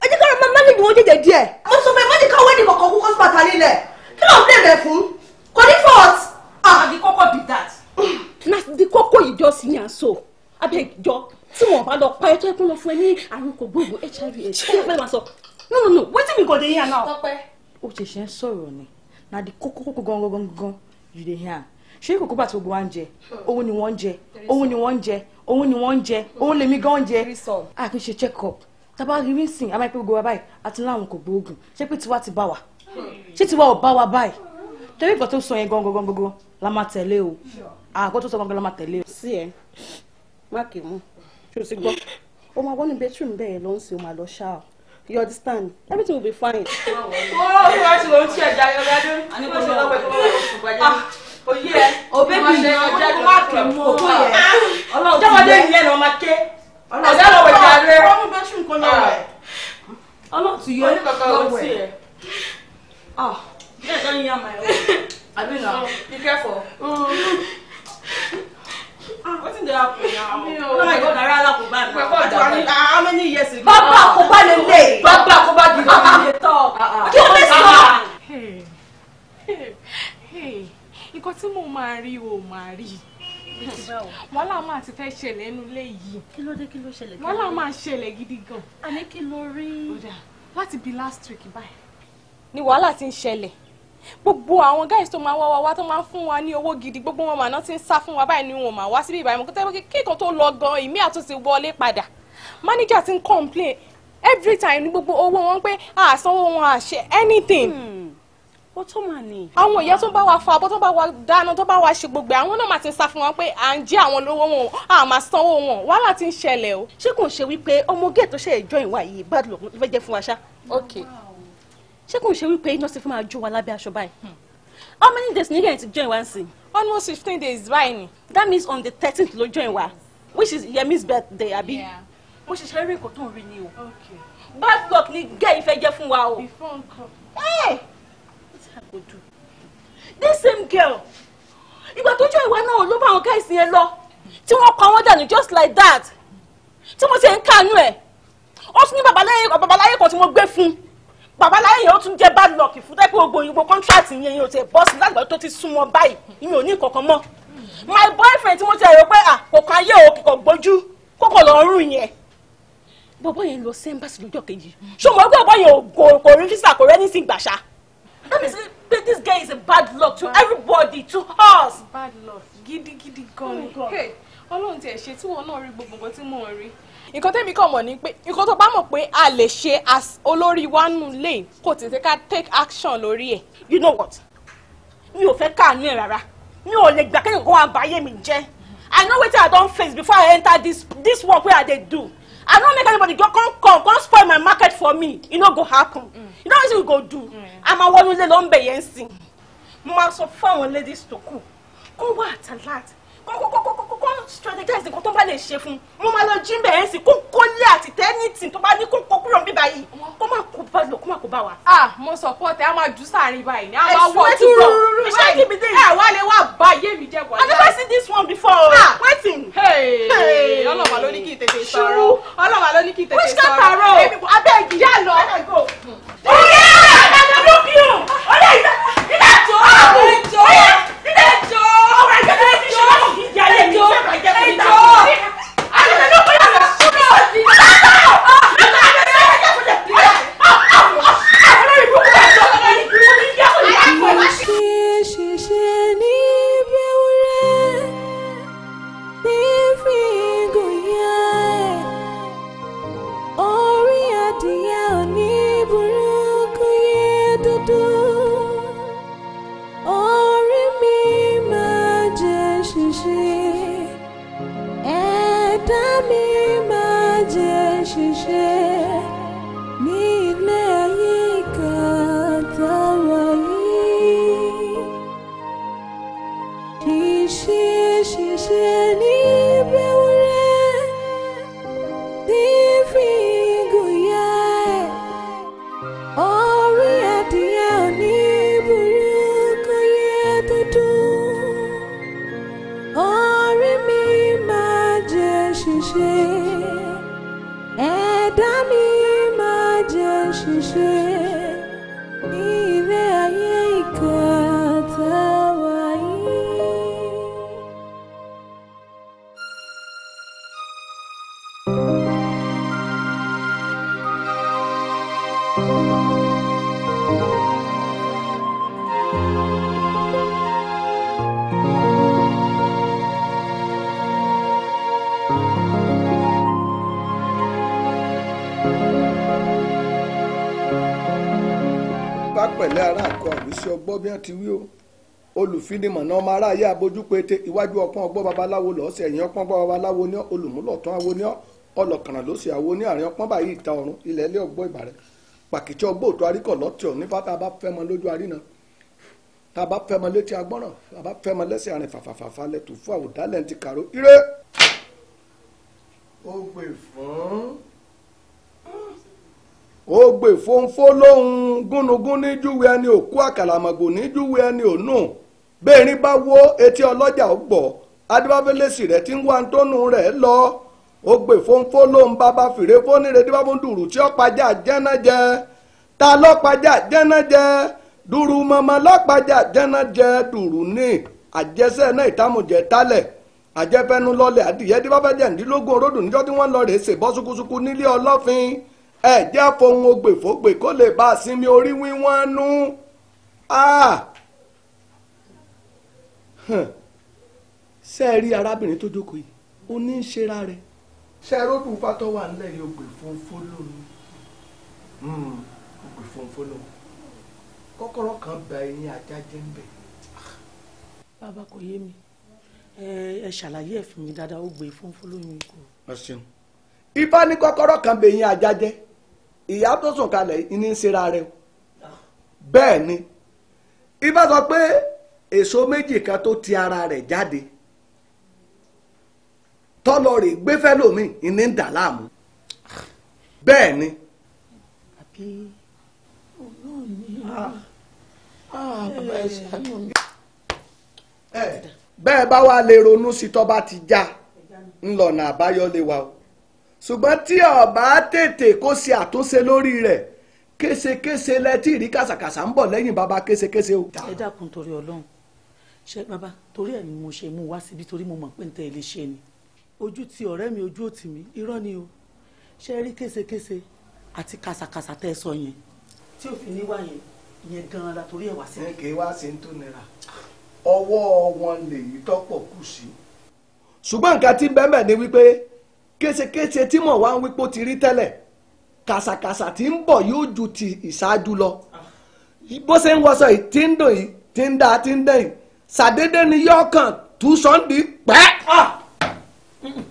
Speaker 19: Ẹ jẹ́ ká máa manage wọn jẹjẹ díẹ̀. Mo sọ fún ẹ, má jẹ́ káwé ní kọ̀ọ̀kan kú kọ́sùpà ta nílẹ̀. Kí ló ń blame ẹ fún? Kò ní fault.
Speaker 15: Na the koko be that. Na the koko you just yarn so. Abeg jọ, tí wọn bá lọ pa ẹ tó ẹ kún lọ fún ẹ ní àrùn kògbóògùn HIV AIDS. Kí ló fẹ́ máa sọ? No no no, wetin we go dey hear now?
Speaker 11: Tọ́pẹ́. Ó ṣẹ̀ṣẹ̀ ń sọ̀rọ̀ ni. Na the koko koko gangan gangan you dey hear. Ṣé kòkó bá ti gbogbo wa ń jẹ? Òun ni wọ́n ń jẹ. Òun ni wọ́n ń jẹ. Òun ni wọ́n ń jẹ. Òun lèmi gan ń jẹ. A kì í ṣe check up. Tábà rí rí sìn, a máa ń pè gbogbo wa báyìí. A ti láwọn kò gbóògùn. Ṣé pé tiwa ti bá wa? Ṣé tiwa ò bá wa báyìí? Torí nǹkan tó sọ yẹn gangan gangan la máa tẹ̀lé o. Àgọ́ tó sọ gangan la máa tẹ̀lé o.
Speaker 15: Sí ẹ, má kì í mú. Ṣé o ti gbọ́? O máa wọ́n ní bedroom bẹ́ẹ̀ ló ń sìn, o máa lọ ṣáà. You understand? Everything will be fine.
Speaker 11: Wọ́n fi wá sí lóun tí ẹja yọ ládùn. Àní kò ṣe lọ́pẹ́ tó wọ́n oṣù gbajẹ́. Oyè ẹ.
Speaker 6: O bébì
Speaker 11: ọjọ́ má kì í mú.
Speaker 6: Òkú yẹ.
Speaker 11: Ọlọ́run jẹ́ ìyẹn lọ́ máa ké. Ọ̀gá lọ́wọ́ ìjà rẹ̀.
Speaker 6: Ọmọ bedroom kan lọ́wọ́ ẹ̀. Ọlọ́run ti yọ lọ́wọ́ ẹ̀.
Speaker 11: Yeah, don't hear my own. Abi na, be careful. Wetin dey happen now? Oh my God, Ara alákòóbá mi. How many years ago?
Speaker 19: Bàbá àkóbá lè.
Speaker 11: Bàbá àkóbá gidi ni.
Speaker 19: Kí ló fẹ́ sọ?
Speaker 5: Nǹkan tí mo máa rí o máa rí. Wàhálà máa ti fẹ́ ṣẹlẹ̀ nínú ilé yìí.
Speaker 15: Kí ló dé, kí ló ṣẹlẹ̀?
Speaker 5: Wàhálà máa ṣẹlẹ̀ gidi gan.
Speaker 15: Àní kí ló rí?
Speaker 5: Láti bí last week báyìí ni wàhálà ti ń ṣẹlẹ̀. Gbogbo àwọn guys tó máa wá wá tó máa ń fún wa ní owó gidi, gbogbo wọn màná ti ń sá fún wa báyìí ni wọn máa wá síbí ìbáyìí. Mo kọ́ tẹ́ kíkan tó lọ gan, ìmí àtúntì wọlé padà. Manager ti ń complain every time ní gbogbo owó wọn pé àsanwó wọn àṣẹ anything.
Speaker 15: Ó tó mà ní.
Speaker 5: Àwọn ìyá tó bá wa fa abọ́, tó bá wa dáná, tó bá wa ṣe gbogbo, àwọn náà máa ti ń sá fún wa pé à ń jí àwọn lówó wọn, à máa sanwó wọn. Wàhálà ti ń ṣẹlẹ̀ o.
Speaker 15: Ṣé kò ń ṣe wípé ọmọge tó ṣe ìjọ ìwà yìí bad luck ló fẹ́ jẹ́ fún wa ṣá?
Speaker 5: Okay.
Speaker 15: Ṣé kò ń ṣe wípé iná ti fún máa jó wa lábẹ́ aṣọ báyìí? How many days ní yẹn ti join wa ń sìn?
Speaker 5: Almost 15 days báyìí ni.
Speaker 15: That means on the 13th ló join wa, which is Yemi's birthday, àbí? Mo ṣẹ̀ṣẹ̀ rí nǹkan tó ń rí ni o. Bad luck ni gẹ́ ìfẹ́ jẹ́ fún wa o.
Speaker 5: Before nǹkan.
Speaker 15: Hey! What I go do? This same girl, ìgbà tó join wa náà ló bá àwọn guys yẹn lọ, tí wọ́n pa wọ́n dànù just like that. Tí mo ti ń kànú ẹ̀, ó tún ní babaláyé kan tí mo gbé fún. Babaláyé yẹn ó tún jẹ́ bad luck fún tẹ́pẹ́ gbogbo òyìnbó contract yẹn yẹn ò tẹ̀ bọ́ sí lágbàdo tó ti súnmọ́ báyìí, ìyẹn ò ní kankan mọ́. My boyfriend tí mo ti rò pé à kò kan ayé o kò gbójú kókò lọ rún yẹn. Bọ́bọ́ yẹn lọ sí embassy lọ́jọ́ kejì. Ṣé o mọ̀ pé bọ́bọ́ yẹn kò rí visa, kò rẹ́ ní sí gbàṣà? That means this girl is a bad luck to everybody, to us.
Speaker 5: Bad luck gidigidi gan ni. Ọlọ́run tiẹ̀ ṣe tí wọn náà rí gbogbo nǹkan tí mò ń rí. Nǹkan tẹ́mi kàn mọ̀ ni pé nǹkan tó bá mọ̀ pé a lè ṣe as olórí wa nù lè kò tètè ká take action lórí ẹ̀.
Speaker 15: You know what? Mi ò fẹ́ káàánú ẹ̀ rárá. Mi ò lè gbà kéèyàn kó wá báyé mi jẹ́. I know wetin I don face before I enter this work wey I dey do. I no make anybody go come spoil my market for me. E no go happen. You know wetin we go do? A máa wọnú ilé lọ ń bẹ̀ yẹn sìn. Mo máa sọ fún àwọn ladies tó kù. Kó wá àtàlát. Kó
Speaker 13: Strategize nǹkan tó bá lè ṣe fún un. Mo máa lọ jí bẹ̀rẹ̀ sí kó kólé àti tẹ́nìtì tó bá ní kó kó kúrò níbí báyìí. Kó má kó bá lọ, kó má kó bá wa.
Speaker 5: Ah, mo support ẹ, a máa jù sáàrin báyìí ni, a máa wọ túbọ̀.
Speaker 13: Iṣẹ́ kí mi dé yìí.
Speaker 5: Ẹ wá lè wá bá ayé mi jẹ́ wàhálà.
Speaker 13: I never see this one before. Ah, wetin?
Speaker 5: Hey, ọlọ́wà ló ní kí n tètè sọ̀rọ̀. Ọlọ́wà ló ní kí n tètè sọ̀rọ̀.
Speaker 13: Which kind of road? Abeg, yá lọ.
Speaker 10: Pẹ̀lẹ́ ará àkọ àwísí ọgbọ́ bí wọ́n ti wí o olùfinimọ̀nà ọmọ aráyé abojúpete iwájú ọpọ́n ọgbọ́ babaláwo lọ́sẹ̀ ẹ̀yìn ọpọ́n ọgbọ́ babaláwo ní olùmúlọ̀tún awo ní ọlọ́kànràn ló sì awo ní àárín ọpọ́n báyìí ìta ọ̀run ilẹ̀ ilé ọgbọ́ ìbàrẹ̀ pàkìtì ọgbọ́ òtún aríkọ̀ lọ́tì ọ̀ nípa tá a bá fẹ́ mọ lójú àríná tá a bá fẹ́ mọ létí agbọ́ràn tá a bá fẹ́ mọ lẹ́sẹ̀ àrìn fàfàfàfà lẹ́tù fún àwòdálẹ̀ ti kàró ire. Ó gbè fún ó gbè fónfó lóhun gúnugún ní júwe ẹni òkú àkàlàmọ̀gbò ní júwe ẹni ònú bẹ́ẹ̀rin bá wó etí ọlọ́jà ó gbọ́ adébáfẹ́lẹ́sì rẹ̀ tí ń wá tónú rẹ̀ lọ ó gbè fónfó lóhun bàbá fìrè fónírè díbàbọ̀ dùrù tí ó pàjá jẹ́nà jẹ ta lọ́pàjá jẹ́nà jẹ dùrù mọ̀mọ́ lọ́pàjá jẹ́nà jẹ dùrù ní àjẹsẹ́ náà ìtàmùjẹ tálẹ̀ àjẹfẹ́nu lọlẹ̀ adìyẹ díbàfẹ́jẹ̀ndínlógún oródùn níjọ́ tí wọ́n lọ rèé ṣèbọ́ ṣukuṣuku nílé ọlọ́fin ẹ jẹ́ fohun ogbèfógbè kó lè bá a sinmi orí wíwọ́n nú. Ṣé ẹ rí arábìnrin tó jókòó yìí ó ní í ṣera rẹ̀ ṣé ẹ ródùn fátọ́ wà nílẹ̀ yìí ogbè fónfó lónìí ogbè fónfó lónìí kọ́kọ́rọ́ kan ba eyín ajá jẹ́ ń bẹ̀.
Speaker 11: Bàbá kò yé mi, ẹ ṣàlàyé ẹ fún mi dáadáa. Ogbè fónfó lónìí kò.
Speaker 10: Ẹ ṣeun. Ifá ní kọ́kọ́rọ́ kan bẹ eyín ajá jẹ́ ìyá tó sùn kalẹ̀ ní í ṣera rẹ̀ bẹ́ẹ̀ ni Ifá sọ pé èso méjì kan tó ti ara rẹ̀ jáde tọ́lọ rè gbéfẹ́ lómi ní ń dà láàmú bẹ́ẹ̀ ni.
Speaker 11: Àbí bàbá ẹ ṣàánú mi.
Speaker 10: Bẹ́ẹ̀ bá wà lè ronú sí tọ́ bá ti já ńlọ̀nà àbáyọ lè wà o ṣùgbọ́n tí ọba tètè kó ṣe àtúnṣe lórí rẹ̀ késekése lẹ́tí ìrí kàṣàkàṣà ń bọ̀ lẹ́yìn bàbá késekése o.
Speaker 11: Ẹ dákun torí Ọlọ́run ṣe bàbá torí ẹ̀ ni mo ṣe mú wá síbi torí mo mọ̀ pé n tẹ́ ẹ lè ṣe ni ojú ti ọ̀rẹ́ mi ojú òtì mi irọ́ ni o ṣe rí késekése àti kàṣàkàṣà tẹ́ ẹ sọ yẹn tí òfin ní wá yẹn ìyẹn gan-an la torí ẹ̀ wá síbi.
Speaker 10: Kì í wá sí tó nira ọwọ́ wọn lèyí tọ́pọ̀ kù sí. Ṣùgbọ́n nǹkan tí bẹ́ẹ̀ bẹ́ẹ̀ ni wípé késekése tí mò ń wá ń wípé ó ti rí tẹ́lẹ̀ kàṣàkàṣà tí ń bọ̀ yóò ju ti ìṣáájú lọ bó ṣe ń wọṣọ yìí tí ń dùn yìí tí ń da tí ń dẹ̀ yìí ṣàdédé ni yóò kàn tú sọ́ndì pẹ́.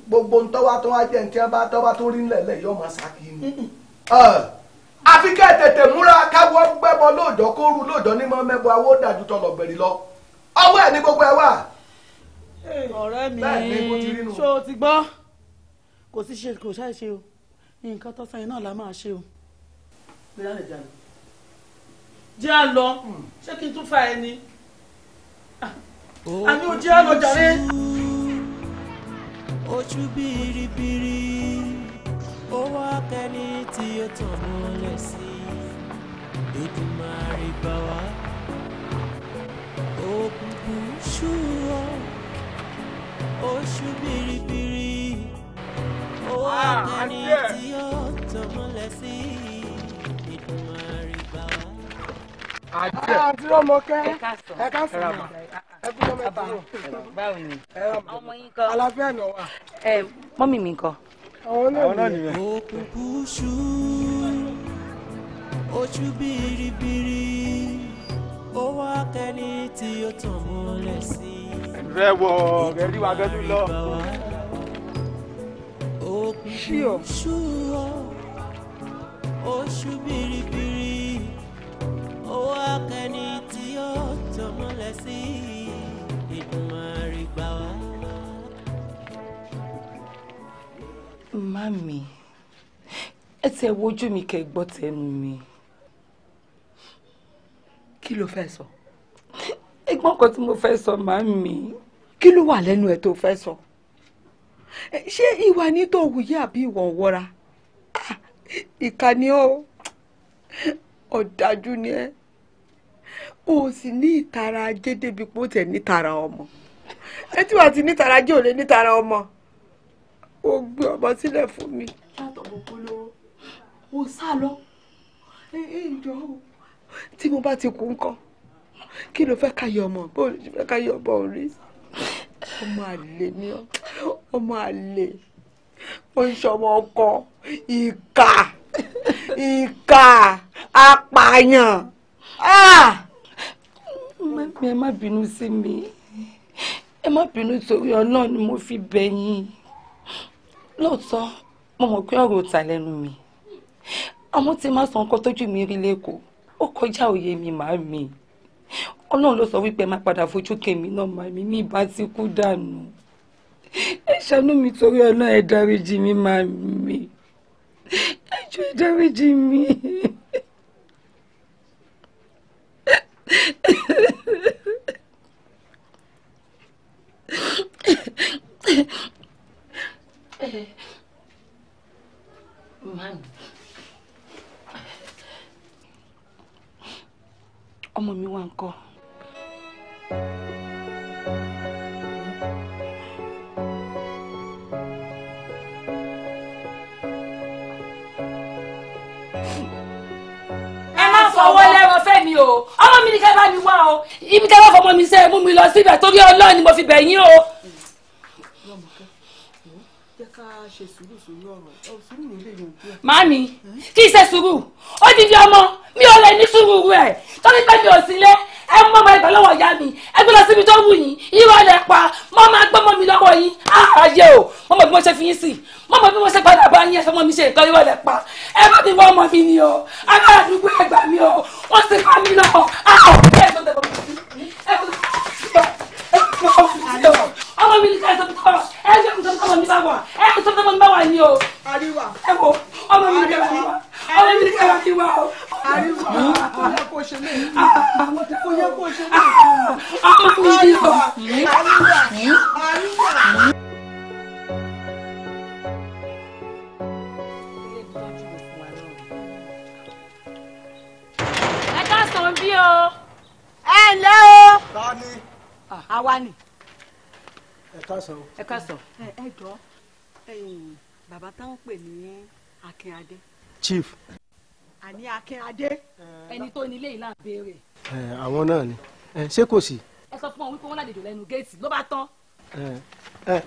Speaker 10: Gbogbo ń tọ́wá tó wá jẹ́ ní tí wọ́n bá tọ́wá tó rí ńlẹ̀lẹ̀ yóò máa ṣáàkì ni. Àfi kẹ́ ẹ̀ tètè múra káwọ́ gbẹ́bọ lóòjọ́ kó rú lóòjọ́ ní mọ́ mẹ́bọ awó dàjú tọlọ̀gbẹ̀rì lọ ọwọ́ ẹ̀ ní gbogbo ẹ̀ wà.
Speaker 11: Ọ̀rẹ́ mi ṣó o ti gbọ́? Kò sí ṣe kò ṣáì ṣe o, nǹkan tó sẹ́yìn náà la máa ṣe o. Jẹ́ à lọ, ṣé kí n tún fa ẹni? Àní o jẹ́ à lọ jàre.
Speaker 1: Ojú biribiri ó wá kẹ́ni tí ó tàn mọ́lẹ̀ sí. Èdùmàrè gbà wá. Òkùnkùn ṣú ọ, oṣù biribiri ó wá kẹ́ni tí ó tàn mọ́lẹ̀ sí. Èdùmàrè gbà wá.
Speaker 9: Àti Rọ́mọkẹ́, ẹ káàsán, ẹ kú mẹ́ta.
Speaker 11: Báwo ni?
Speaker 9: Ọmọ yín kọ́. Àlàáfíà náà wà.
Speaker 11: Ẹ mọ́mì mi ńkọ́?
Speaker 9: Àwọn náà nìyẹn.
Speaker 1: Òkùnkùn ṣú, ojú biribiri ó wá kẹ́ni tí ó tàn mọ́lẹ̀ sí.
Speaker 2: Rẹ wọ rẹ rí wa gẹ́dú lọ.
Speaker 1: Òkùnkùn ṣú ọ, oṣù biribiri ó wá kẹ́ni tí ó tàn mọ́lẹ̀ sí. Èdùmàrè gbà wá.
Speaker 11: Mami, ẹ ti ẹ wojú mi kẹ́ gbọ́ tẹnu mi.
Speaker 6: Kí ló fẹ́ sọ?
Speaker 11: Ẹ̀gbọ́n kan tí mo fẹ́ sọ, màmí.
Speaker 6: Kí ló wà lẹ́nu ẹ̀ tó fẹ́ sọ? Ṣé ìwà ní tó wù yí àbí ìwọ̀n wọra? Ìkà ni ó, ọ̀dájú ni ẹ́. O sì ní ìtara ajé débi pé ó tẹ̀ nítara ọmọ. Ẹ tí wàá ti nítara ajé ò lè nítara ọmọ. Ó gbé ọmọ sílẹ̀ fún mi. Látọ̀bọ̀ polówó, ó sá lọ. Ìjọ tí mo bá ti kú ńkọ́, kí ló fẹ́ ká yọ ọmọ? Bó ló fẹ́ ká yọ ọmọ orí? Ọmọ àlè ni ọ́, ọmọ àlè. Ó ń ṣọmọ ọkọ, ìkà, ìkà, apààyàn.
Speaker 11: Mami, ẹ má bínú sí mi. Ẹ má bínú torí Ọlọ́run ni mo fi bẹ̀ yín. Lóòótọ́, mo mọ̀ pé ọ̀rọ̀ ò ta lẹ́nu mi. Àmọ́ tí má sọ nǹkan tójú mi rí lẹ́kọ̀ọ́, ó kọjá òye mi, màámi. Ọlọ́run ló sọ wípé má padà fojú kèmí náà, màámi, mi ìbá ti kú dànù. Ẹ ṣàánú mi torí Ọlọ́run, ẹ dáríjì mi, màámi. Ẹ jọ̀ọ́ ẹ dáríjì mi. Mami, ọmọ mi wá ńkọ́?
Speaker 5: Ẹ má fọwọ́ lẹ́rọ fẹ́ mi o, ọmọ mi ní kẹ́ bá mi wá o, ibi tẹ́ bá fọmọ mi ṣe mú mi lọ síbẹ̀ torí Ọlọ́run ni mo fi bẹ̀ yín o. Màámi, kí ṣe sùúrù, ó ti di ọmọ, mi ò lè ní sùúrù rẹ̀, torí pé mi ò sílé, ẹ mú ọmọ ẹgbẹ́ lọ́wọ́ ìyá mi, ẹ gbé lọ síbi tó wù yín, irọ́ lẹ pa, mọ́ máa gbọ́mọ mi lọ́wọ́ yín, ààyè o, mọ́ mọ̀ bí mo ṣe fi yín sí, mọ́ mọ̀ bí mo ṣe padà bá yín, ẹ fẹ́ mọ́ mi ṣe nǹkan irọ́ lẹ pa, ẹ bá mi wọ ọmọ mi ni o, ará àdúgbò ẹ gbà mí o, wọ́n sì pa mí lọ, ọmọ mi ní ká ẹ sọ fún ẹ sọ fún ọmọ mi bá wà, ẹ sọ fún ọmọ mi bá wà ní o. Ẹ wo ọmọ mi ní ká bá wà, ọmọ mi ní ká bá mi wà o.
Speaker 9: Àríwá kò yẹ kó ṣe lé, kò yẹ kó ṣe lé.
Speaker 5: Ọmọ mi ní o.
Speaker 9: Àríwá, àríwá.
Speaker 5: Ẹ káàsán bí o.
Speaker 6: Ẹ ǹlẹ́ o.
Speaker 10: Ta ni?
Speaker 6: Àwa ni.
Speaker 10: Ẹ káàsán.
Speaker 11: Ẹ káàsán.
Speaker 6: Ẹ jọ bàbá táwọn pè ní Akínadé.
Speaker 10: Chief.
Speaker 6: Àní Akínadé.
Speaker 5: Ẹni tó ní ilé yìí là ń béèrè.
Speaker 10: Àwọn náà ni, ṣé kò sí?
Speaker 5: Ẹ sọ fún wọn wípé wọn lálejò lẹ́nu géètì ló bá tán.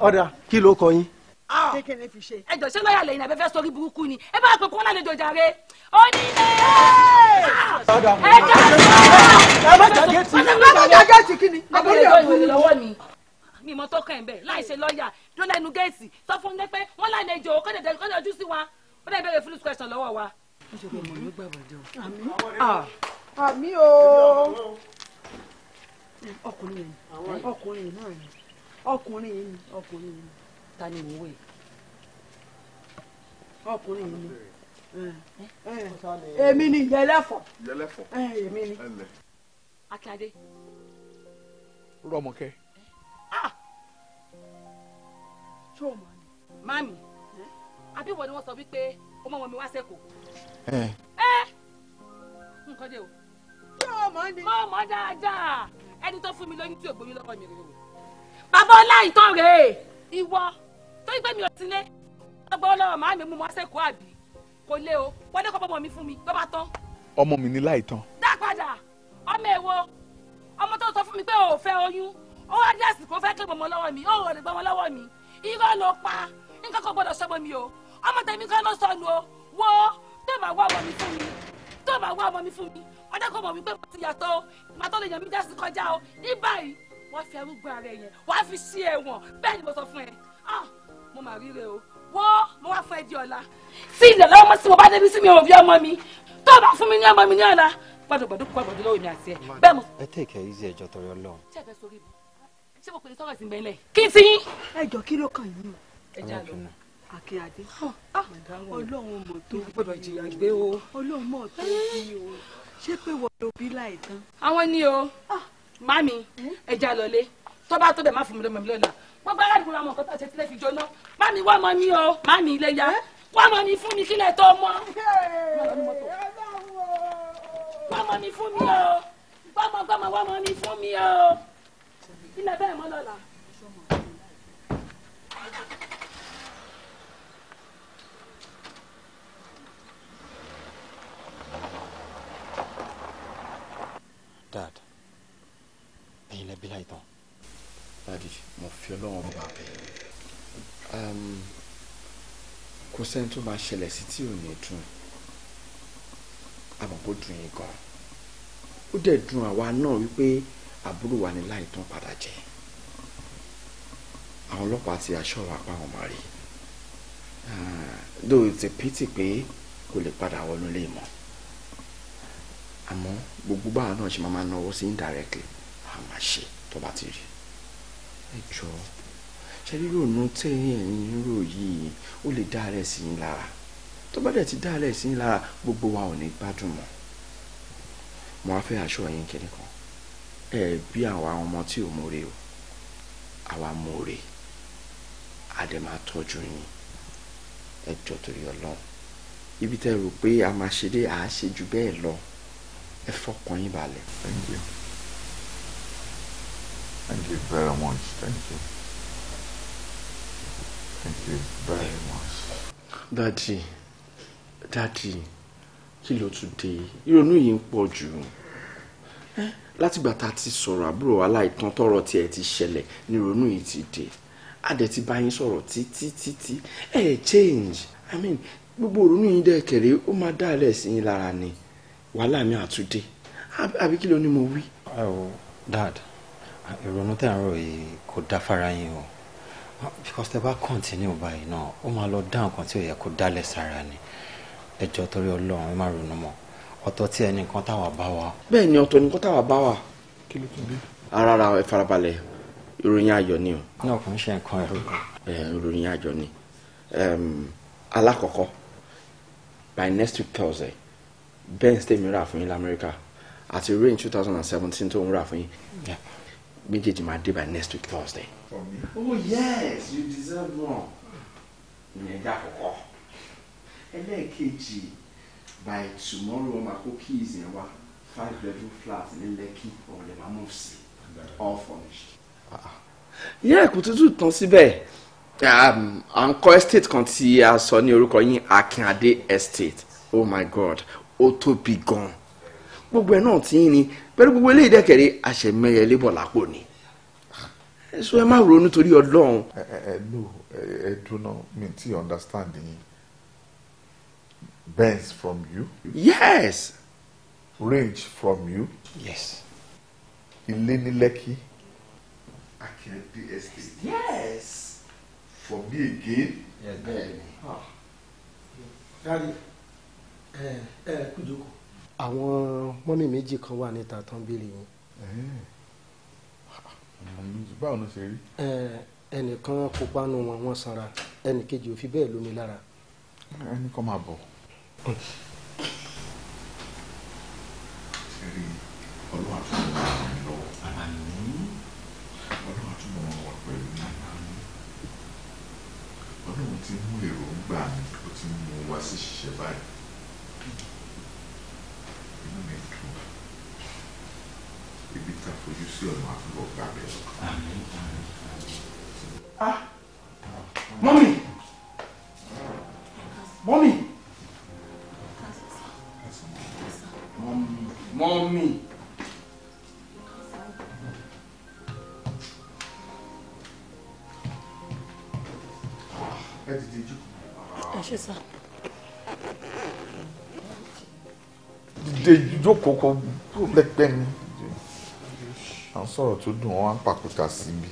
Speaker 10: Ọ̀dà kí ló kọ yín?
Speaker 6: Kékeré fi ṣe.
Speaker 5: Ẹ jọ ṣé lọ́ọ̀yà lẹ́yìn abẹ́fẹ́ sórí burúkú ni, ẹ bá pè kó wọn lálejò jàre. Ó ní ilé. Ẹ jẹ́
Speaker 10: ẹ má jà géètì.
Speaker 6: Ẹ má jà géètì kí ni?
Speaker 5: Àbúrò ìwé lọ́wọ́ mi. Mi mọ tó kàn bẹ́ẹ̀ láì ṣe lọ́ọ̀yà dún lẹ́nu géètì sọ fún mi pé wọ́n lálejò kọ́dẹ̀ ojú sí wa, ó dẹ̀ bẹ̀rẹ̀ fúlùsù question lọ́wọ́ wa.
Speaker 6: Àmì o. Ọkùnrin yẹn, ọkùnrin náà ni. Ọkùnrin yìí ni, ọkùnrin yìí ni.
Speaker 11: Ta ni ìwé?
Speaker 6: Ọkùnrin yìí ni. Èmi ni Ìyẹlẹ́fọ̀.
Speaker 4: Ìyẹlẹ́fọ̀.
Speaker 6: Èmi ni.
Speaker 11: Akíndé.
Speaker 4: Rọ́mọkẹ́.
Speaker 6: Ṣé o mọ̀ ni?
Speaker 11: Mami, àbí wọ́n ni wọ́n sọ wípé ó mọ̀ mi wá sẹ́kọ̀ọ́. Nǹkan dé o.
Speaker 6: Ṣé o mọ̀ ni?
Speaker 11: Mo mọ̀ dáadáa. Ẹni tó fún mi lóyún tí ò gbóyún lọ́wọ́ mi rèé o. Bàbá ọlá ìtàn rèé. Ìwọ tó ń gbé mi ò sílé. Ọgbọ́n ọlọ́wọ́ màá mi mú wá sẹ́kọ̀ọ́ àbí? Kò lé o. Wọ́n ní kọ́ bọ́mọ mi fún mi ló bá tán.
Speaker 4: Ọmọ mi ní láìtàn.
Speaker 11: Dá padà. Ọmọ èwo? Ọmọ tó sọ fún mi pé o ò fẹ́ oyún. Ó wá dé àsìkò fẹ́ kí gbọmọ lọ́wọ́ mi. Ó ò lè gbọmọ lọ́wọ́ mi. Irọ́ ló pa. Nǹkan kò gbọdọ̀ sọmọ mi o. Ọmọ tèmi kan ló sọnù o. Wo tó bá wá ọmọ mi fún mi. Tó bá wá ọmọ mi fún mi. Ọjọ́ kò mọ̀ wípé mo ti yàtọ̀ o. Ìgbà tó lè yàn mí já sí kọjá o. Ní báyìí, wọ́n fi arúgbó ara ẹ̀ yẹn. Wọ́n á fi sí ẹ̀wọ̀n. Bẹ́ẹ̀ ni mo sọ fún ẹ. Ah, mo mà ríre o. Wo mo wá fún ẹ di ọ̀la. Tí ilẹ̀ lọ́wọ́ mọ́ sí mo bá débi sí mi ò rí ọmọ mi. Tó bá fún mi ní ọmọ mi ní ọ̀la. Gbọ́dọ̀gbọ́dọ̀ kó àgbọ̀dọ̀ lọ́wọ́ mi àti ẹ. Bẹ́ẹ̀ mo.
Speaker 7: Ẹ take it easy, ẹjọ́ torí Ọlọ́run.
Speaker 11: Ṣé ẹ fẹ́ sórí mi? Ṣé mo pè ní sọ́rọ̀ sí gbẹ́lẹ̀? Kí n ti yín.
Speaker 6: Ẹ jọ kí ló kàn yín o?
Speaker 11: Ẹ já lọ.
Speaker 6: Akíndé. Ọlọ́run mọ̀ tó.
Speaker 11: Gbọ́dọ̀ jìyà gbé o.
Speaker 6: Ọlọ́run mọ̀ tó bí o. Ṣé pé wọ́n ló bí láìtàn?
Speaker 11: Àwọn ni o. Mami, ẹ já lọlé. Tó bá tó bẹ̀ má fún mi lọ́mọ mi lọ́la. Gbogbo aládùúgbò àwọn nǹkan tó ṣe sílẹ̀ fi jóná. Mami wá ọmọ mi o. Mami ilé ya. Wá ọmọ mi fún mi kílẹ̀ tó mọ́. Wá ọmọ mi fún mi o. Gbọ́mọgbọ́mọ wá ọmọ mi fún mi o. Ilẹ̀ bẹ́ẹ̀ mọ́ lọ́la.
Speaker 7: Dad, ẹ̀yin lẹ bí láìtàn.
Speaker 2: Daddy, mo fi Ọlọ́run bá bẹ̀ ẹ́. Kò sẹ́ni tó máa ṣẹlẹ̀ sí tí ò ní dùn. Àmọ́ kó dùn yín gan. Ó dẹ̀ dùn àwa náà wípé àbúrò wa ní láìtàn padà jẹ́. Àwọn ọlọ́pàá ti aṣọ wa pa àwọn máa rí. Though it's a pity pé kò lè padà wọnú ilé mọ́. Àmọ́ gbogbo báwa náà ṣe máa náwó sí indirectly a máa ṣe tó bá ti rí. Ẹ jọ̀ọ́, ṣe rírònú tẹ̀yìn ẹ̀yìn rò yìí ó lè dá àárẹ̀ sí yín lára. Tó bá dẹ̀ ti dá àárẹ̀ sí yín lára, gbogbo wa ò ní gbádùn mọ́. Mo wá fẹ́ aṣọ yín kìnìún kan. Ẹ bí àwa ọmọ tí ò mọ̀re o, àwa mọ̀re, a dẹ̀ máa tọ́jú yín. Ẹ jọ̀ọ́ torí Ọlọ́run. Ibi tẹ́ rò pé a máa ṣe dé, à á ṣe ju bẹ́ẹ̀ lọ. Ẹ fọkàn yín balẹ̀.
Speaker 4: Thank you. Thank you very much. Thank you. Thank you very much.
Speaker 2: Daddy, Daddy, kí ló tún dé? Ìrònú yìí ń pọ̀ jù. Látìgbà tá a ti sọ̀rọ̀ àbúrò wa láìtàn tọ̀rọ̀ tiẹ̀ ti ṣẹlẹ̀ ní ìrònú yìí ti dé. A dẹ̀ ti bá yín sọ̀rọ̀ títí títí. Ẹ change. I mean, gbogbo ìrònú yìí dẹ̀ kẹ̀rẹ́ ó máa dá ẹ̀rẹ̀ sí yín lára ni. Wàhálà mi àtúndé. Àbí kí ló ní mo wí?
Speaker 7: Oh, Dad, ìrònú tẹ̀ ń rò yìí kò dá fara yín o. Because tẹ́ bá continue báyìí náà, ó máa lọ dá nǹkan tí ò yẹ kó dálẹ̀ sára ni. Ẹ jọ̀ọ́ torí Ọlọ́run, ẹ má ronú mọ́. Ọ̀tọ̀ tí ẹnì kan táwa bá wa.
Speaker 2: Bẹ́ẹ̀ ni ọ̀tọ̀ nìkan táwa bá wa.
Speaker 4: Kí ló tún dé?
Speaker 2: Rárá, ẹ farabalẹ̀. Ìròyìn ayọ̀ ni o.
Speaker 7: Náà kò ń ṣe nǹkan ẹ̀rọ.
Speaker 2: Ìròyìn ayọ̀ ni. Alákọ̀ọ́kọ́, by next week Thursday, Benz tèmi rà fún yín l'Amẹ́ríkà àti Range 2017 tó ń rà fún yín. Méjèèjì máa dé by next week Thursday.
Speaker 4: For me?
Speaker 2: Oh yes, you deserve more. Ìyẹn jẹ́ àkọ́kọ́. Ẹlẹ́ẹ̀kejì, by tomorrow wọ́n máa kó keys yẹn wá 5 bedroom flat ní Lekki, òun lè máa move sí, all furnished. Yẹ́ kò tútù tán síbẹ̀. À ń kọ́ estate kan tí a sọ ní orúkọ yín, Akínadé Estate. Oh my God, ó tóbi gan. Gbogbo ẹ̀ náà tí yín ni pẹ̀lú gbogbo eléyìí dẹ́kẹ̀rẹ́ àṣẹmẹ́yẹ lébọ̀ lápò ni. Ẹ má ronú torí Ọlọ́run.
Speaker 4: Ẹ no, ẹ dúró, mi ti understand yín. Benz from you?
Speaker 2: Yes.
Speaker 4: Range from you?
Speaker 7: Yes.
Speaker 4: Ilé ní Lekki? Akínadé Estate?
Speaker 2: Yes.
Speaker 4: For me again?
Speaker 7: Yes, bẹ́ẹ̀ni.
Speaker 9: Daddy, ẹ kú jókòó. Àwọn mọ́mì méjì kan wà níta tán béèrè yín.
Speaker 4: Báwo ló ṣe rí.
Speaker 20: Ẹnìkan pupa nù wọn, wọ́n sanra, ẹnìkejì ò fi bẹ́ẹ̀ lómi lára.
Speaker 4: Ẹnì kan máa bọ̀. Ṣé rí Ọlọ́run àtúntò máa ń lọ. Ọlọ́run àtúntò máa wà pẹ̀lú mi. Ọlọ́run ti mú èròǹgbà mi, ó ti mú wá sí ṣiṣẹ́ báyìí. Inú mi dùn. Ibi tá a fojú sí ọ̀nà àtúbọ̀ gbà bẹ́ẹ̀ lọ.
Speaker 10: Ah! Mọ́mì! Mọ́mì! Mọ́mì!
Speaker 4: Ẹ dìde jókòó.
Speaker 15: Ẹ ṣé sá.
Speaker 4: Dìde jókòó kó lẹ́gbẹ̀ẹ́ mi. À ń sọ̀rọ̀ tó dùn, wọ́n á ń pàkúta síbi.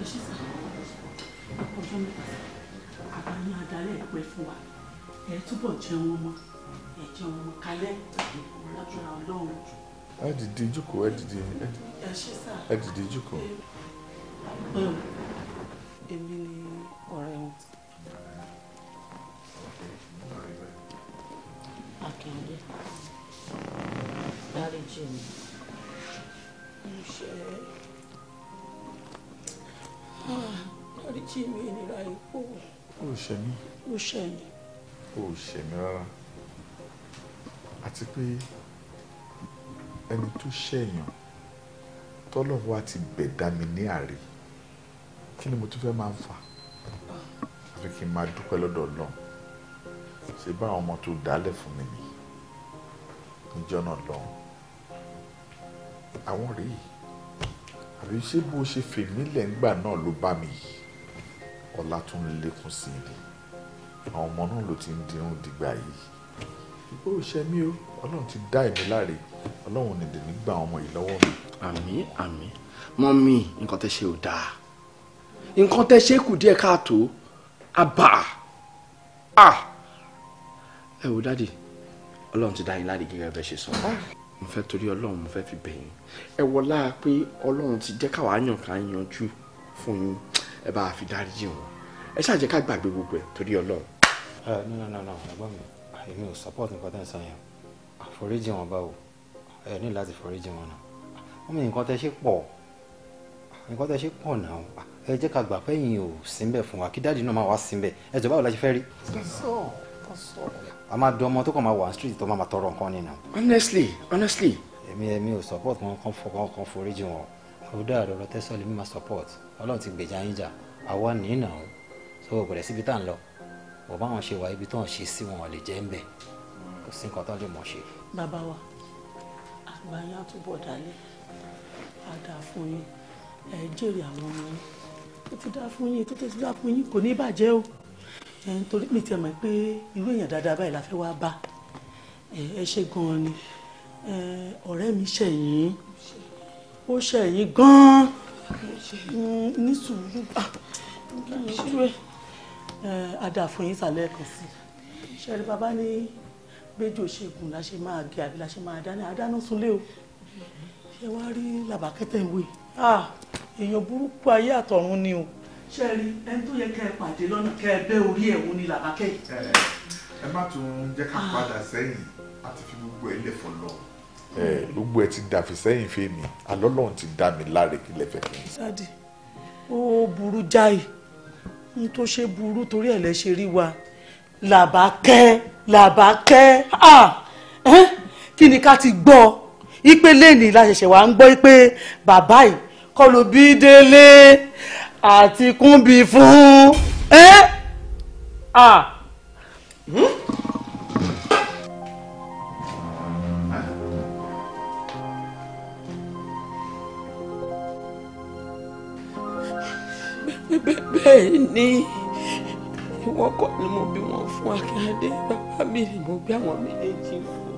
Speaker 15: Ẹ ṣé sá. Ọjọ́ mẹ́ta sá. Àbá yín adarí ẹ̀ pẹ́ fún wa. Ẹ túbọ̀ jẹun ọmọ. Ẹ jẹun ọmọ kalẹ̀. Lágbára Ọlọ́run.
Speaker 4: Ẹ dìde jókòó, ẹ dìde.
Speaker 15: Ẹ ṣé sá.
Speaker 4: Ẹ dìde jókòó.
Speaker 15: Èmi ni ọ̀rẹ́ wọn.
Speaker 21: Akíndé, dáríjì mi.
Speaker 15: Mo ṣe dáríjì mi ìnira ipò.
Speaker 4: Ó ṣe mí.
Speaker 15: Ó ṣe mí.
Speaker 4: Ó ṣe mí rárá. Àti pé ẹni tó ṣẹ̀yàn tọ́lọ́run wa ti bẹ̀dá mi ní àárẹ̀, kí ni mo tún fẹ́ máa ń fà? Àfi kí n máa dúpẹ́ lọ́dọ̀ Ọlọ́run. Ṣé báwọn ọmọ tó dálẹ̀ fún mi nìyí níjọ́ náà lọ́hùn? Àwọn rèé, àbí ṣé bó ṣe fèmí lẹ́ngbà náà ló bá mi yìí? Ọlá tún ń lékún sí i ni. Àwọn ọmọ náà ló ti ń dirun dìgbà yìí. Ó ṣe mí o, Ọlọ́run ti dá èmi láre, Ọlọ́run ní dèmí gba àwọn ọmọ yìí lọ́wọ́ mi.
Speaker 2: Àmín àmín. Mọ́mí, nǹkan tẹ́ ṣe ò dáa. Nǹkan tẹ́ ṣe kù díẹ̀ káàtó. Àbà. Ah! Ẹ wo dádì, Ọlọ́run ti dá yín láre gẹ́gẹ́ bẹ́ẹ̀ ṣe sọ. Mo fẹ́ torí Ọlọ́run, mo fẹ́ fi bẹ̀ yín. Ẹ wọlá pé Ọlọ́run ti jẹ́ káwa yàn ká yanjú fún yín. Ẹ bá fi dáríjì wọn. Ẹ ṣáà jẹ́ ká gbàgbé gbogbo ẹ̀ torí Ọlọ́run.
Speaker 7: No no no no, ẹ̀gbọ́n mi, èmi ò support nǹkan tẹ́ ń sọ yẹn. Àforíjì wọn báwo? Ẹ ní láti foríjì wọn náà. Wọ́n mi nǹkan tẹ́ ṣe pọ̀. Nǹkan tẹ́ ṣe pọ̀ náà. Ẹ jẹ́ ká gbà pé ẹ̀yin ò sínbẹ̀ fún wa, kí dáàdì náà máa wá sínbẹ̀. Ẹ jọ̀ọ́ báwo la ṣe fẹ́ rí?
Speaker 4: That's all. That's all.
Speaker 7: A máa dùn ọmọ tó kàn máa wà street tó máa máa tọrọ nǹkan nínú.
Speaker 2: Honestly, honestly.
Speaker 7: Èmi ò support wọn kàn foríjì wọn. Àbúdá ọ̀rọ̀ tẹ́sán lèmi máa support. Ọlọ́run ti gbèjà yín jà. Àwa nìyí náà. So kò dẹ̀ síbi tá à ń lọ. Bọ̀ báwọn ṣe wà, ibi tó ń ṣe sí wọn ò lè jẹ́ ń bẹ̀. Kò sí nǹkan tó lè mọ̀ ṣe.
Speaker 15: Bàbá wa, àgbà yín á túbọ̀ dálé. Á dáa fún yín. Ẹ jèrè àwọn ọmọ yín. Tó ti dáa fún yín, tó ti dáa fún yín, kò ní bàjẹ́ o. Nítorí mi ti mọ̀ pé irú èèyàn dáadáa báyìí la fẹ́ wá bá. Ẹ ṣe gan-an ni. Ọ̀rẹ́ mi ṣẹ̀yìn. Ó ṣẹ̀yìn gan-an. Ní sùúrù. Á dáa fún yín sàlẹ̀ kan sí. Ṣé rí bàbá ní béjò ṣègùn la ṣe máa gé àbí la ṣe máa dáná, àdáná sunlé o. Ṣé wàá rí làbákẹ́tẹ̀ ń wé? Èèyàn burúkú ayé àtọ̀run ni o. Ṣé rí ẹni tó yẹ kẹ́ ẹ pàdé lọ́nà kẹ́ ẹ bẹ́ orí ẹ̀ wọ́n ní làbákẹ́ yìí.
Speaker 4: Ẹ má tún jẹ́ ká padà sẹ́yìn láti fi gbogbo ẹ lẹ̀ fọlọ́. Gbogbo ẹ ti dàfi sẹ́yìn fèmí, àlọ́ Ọlọ́run ti dá mi láre, kí lẹ fẹ́ kí n.
Speaker 15: Dádì, ó burú jáì. N tó ṣe burú torí ẹ̀ lẹ ṣe rí wa. Làbákẹ́, làbákẹ́, kí ni ká ti gbọ́? Ipe lẹ́ni la ṣẹ̀ṣẹ̀ wá ń gbọ́ pé bàbá yìí kọ́ ló bí Délé àti Kúnbí fún.
Speaker 1: Bẹ́ẹ̀ ni, ìwọ kọ́ ni mo bí wọn fún Akíndé, bàbá mi ni mo bí àwọn méjèèjì fún.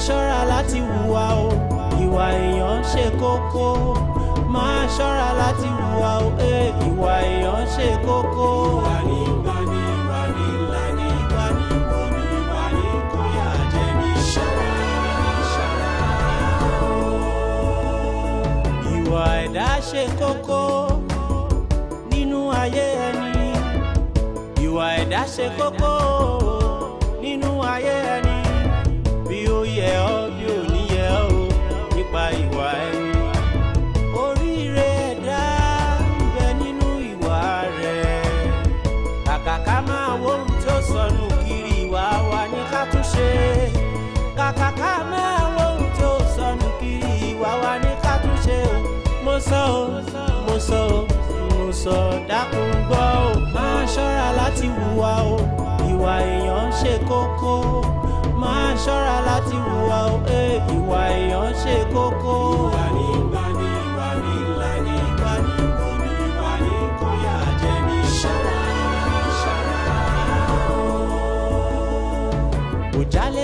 Speaker 1: Ṣọ́ra láti hùwà o, ìwà èèyàn ṣe kókó. Máa ṣọ́ra láti hùwà o, ìwà èèyàn ṣe kókó. Ìwà ní ìwà ní ìwà ní ìlà ní ìwà ní ìwò ní ìwà ní kóyà jẹ ní. Ṣọ́ra, ṣọ́ra o. Ìwà ẹ̀dá ṣe kókó nínú ayé ẹni. Ìwà ẹ̀dá ṣe kókó nínú ayé ẹni. Bí ó yẹ ọ́, bí ò ní yẹ ọ́ o, nípa ìwà ẹni. Oríire ẹ̀dá ń bẹ nínú ìwà rẹ̀. Kàkà ká máa wo ohun tó sọnù kiri, ìwà wa ní ká tún ṣe. Kàkà ká máa wo ohun tó sọnù kiri, ìwà wa ní ká tún ṣe o. Mo sọ o, mo sọ o, mo sọ, dákun gbọ́ o. Máa ṣọ́ra láti hùwà o, ìwà èèyàn ṣe kókó. Máa ṣọ́ra láti hùwà o, ìwà èèyàn ṣe kókó. Ìwà ní ìwà ní ìwà ní ìlà ní ìwà ní ìwò ní ìwà ní kóyà jẹ ní. Ṣọ́ra, ṣọ́ra o. Òjálẹ̀.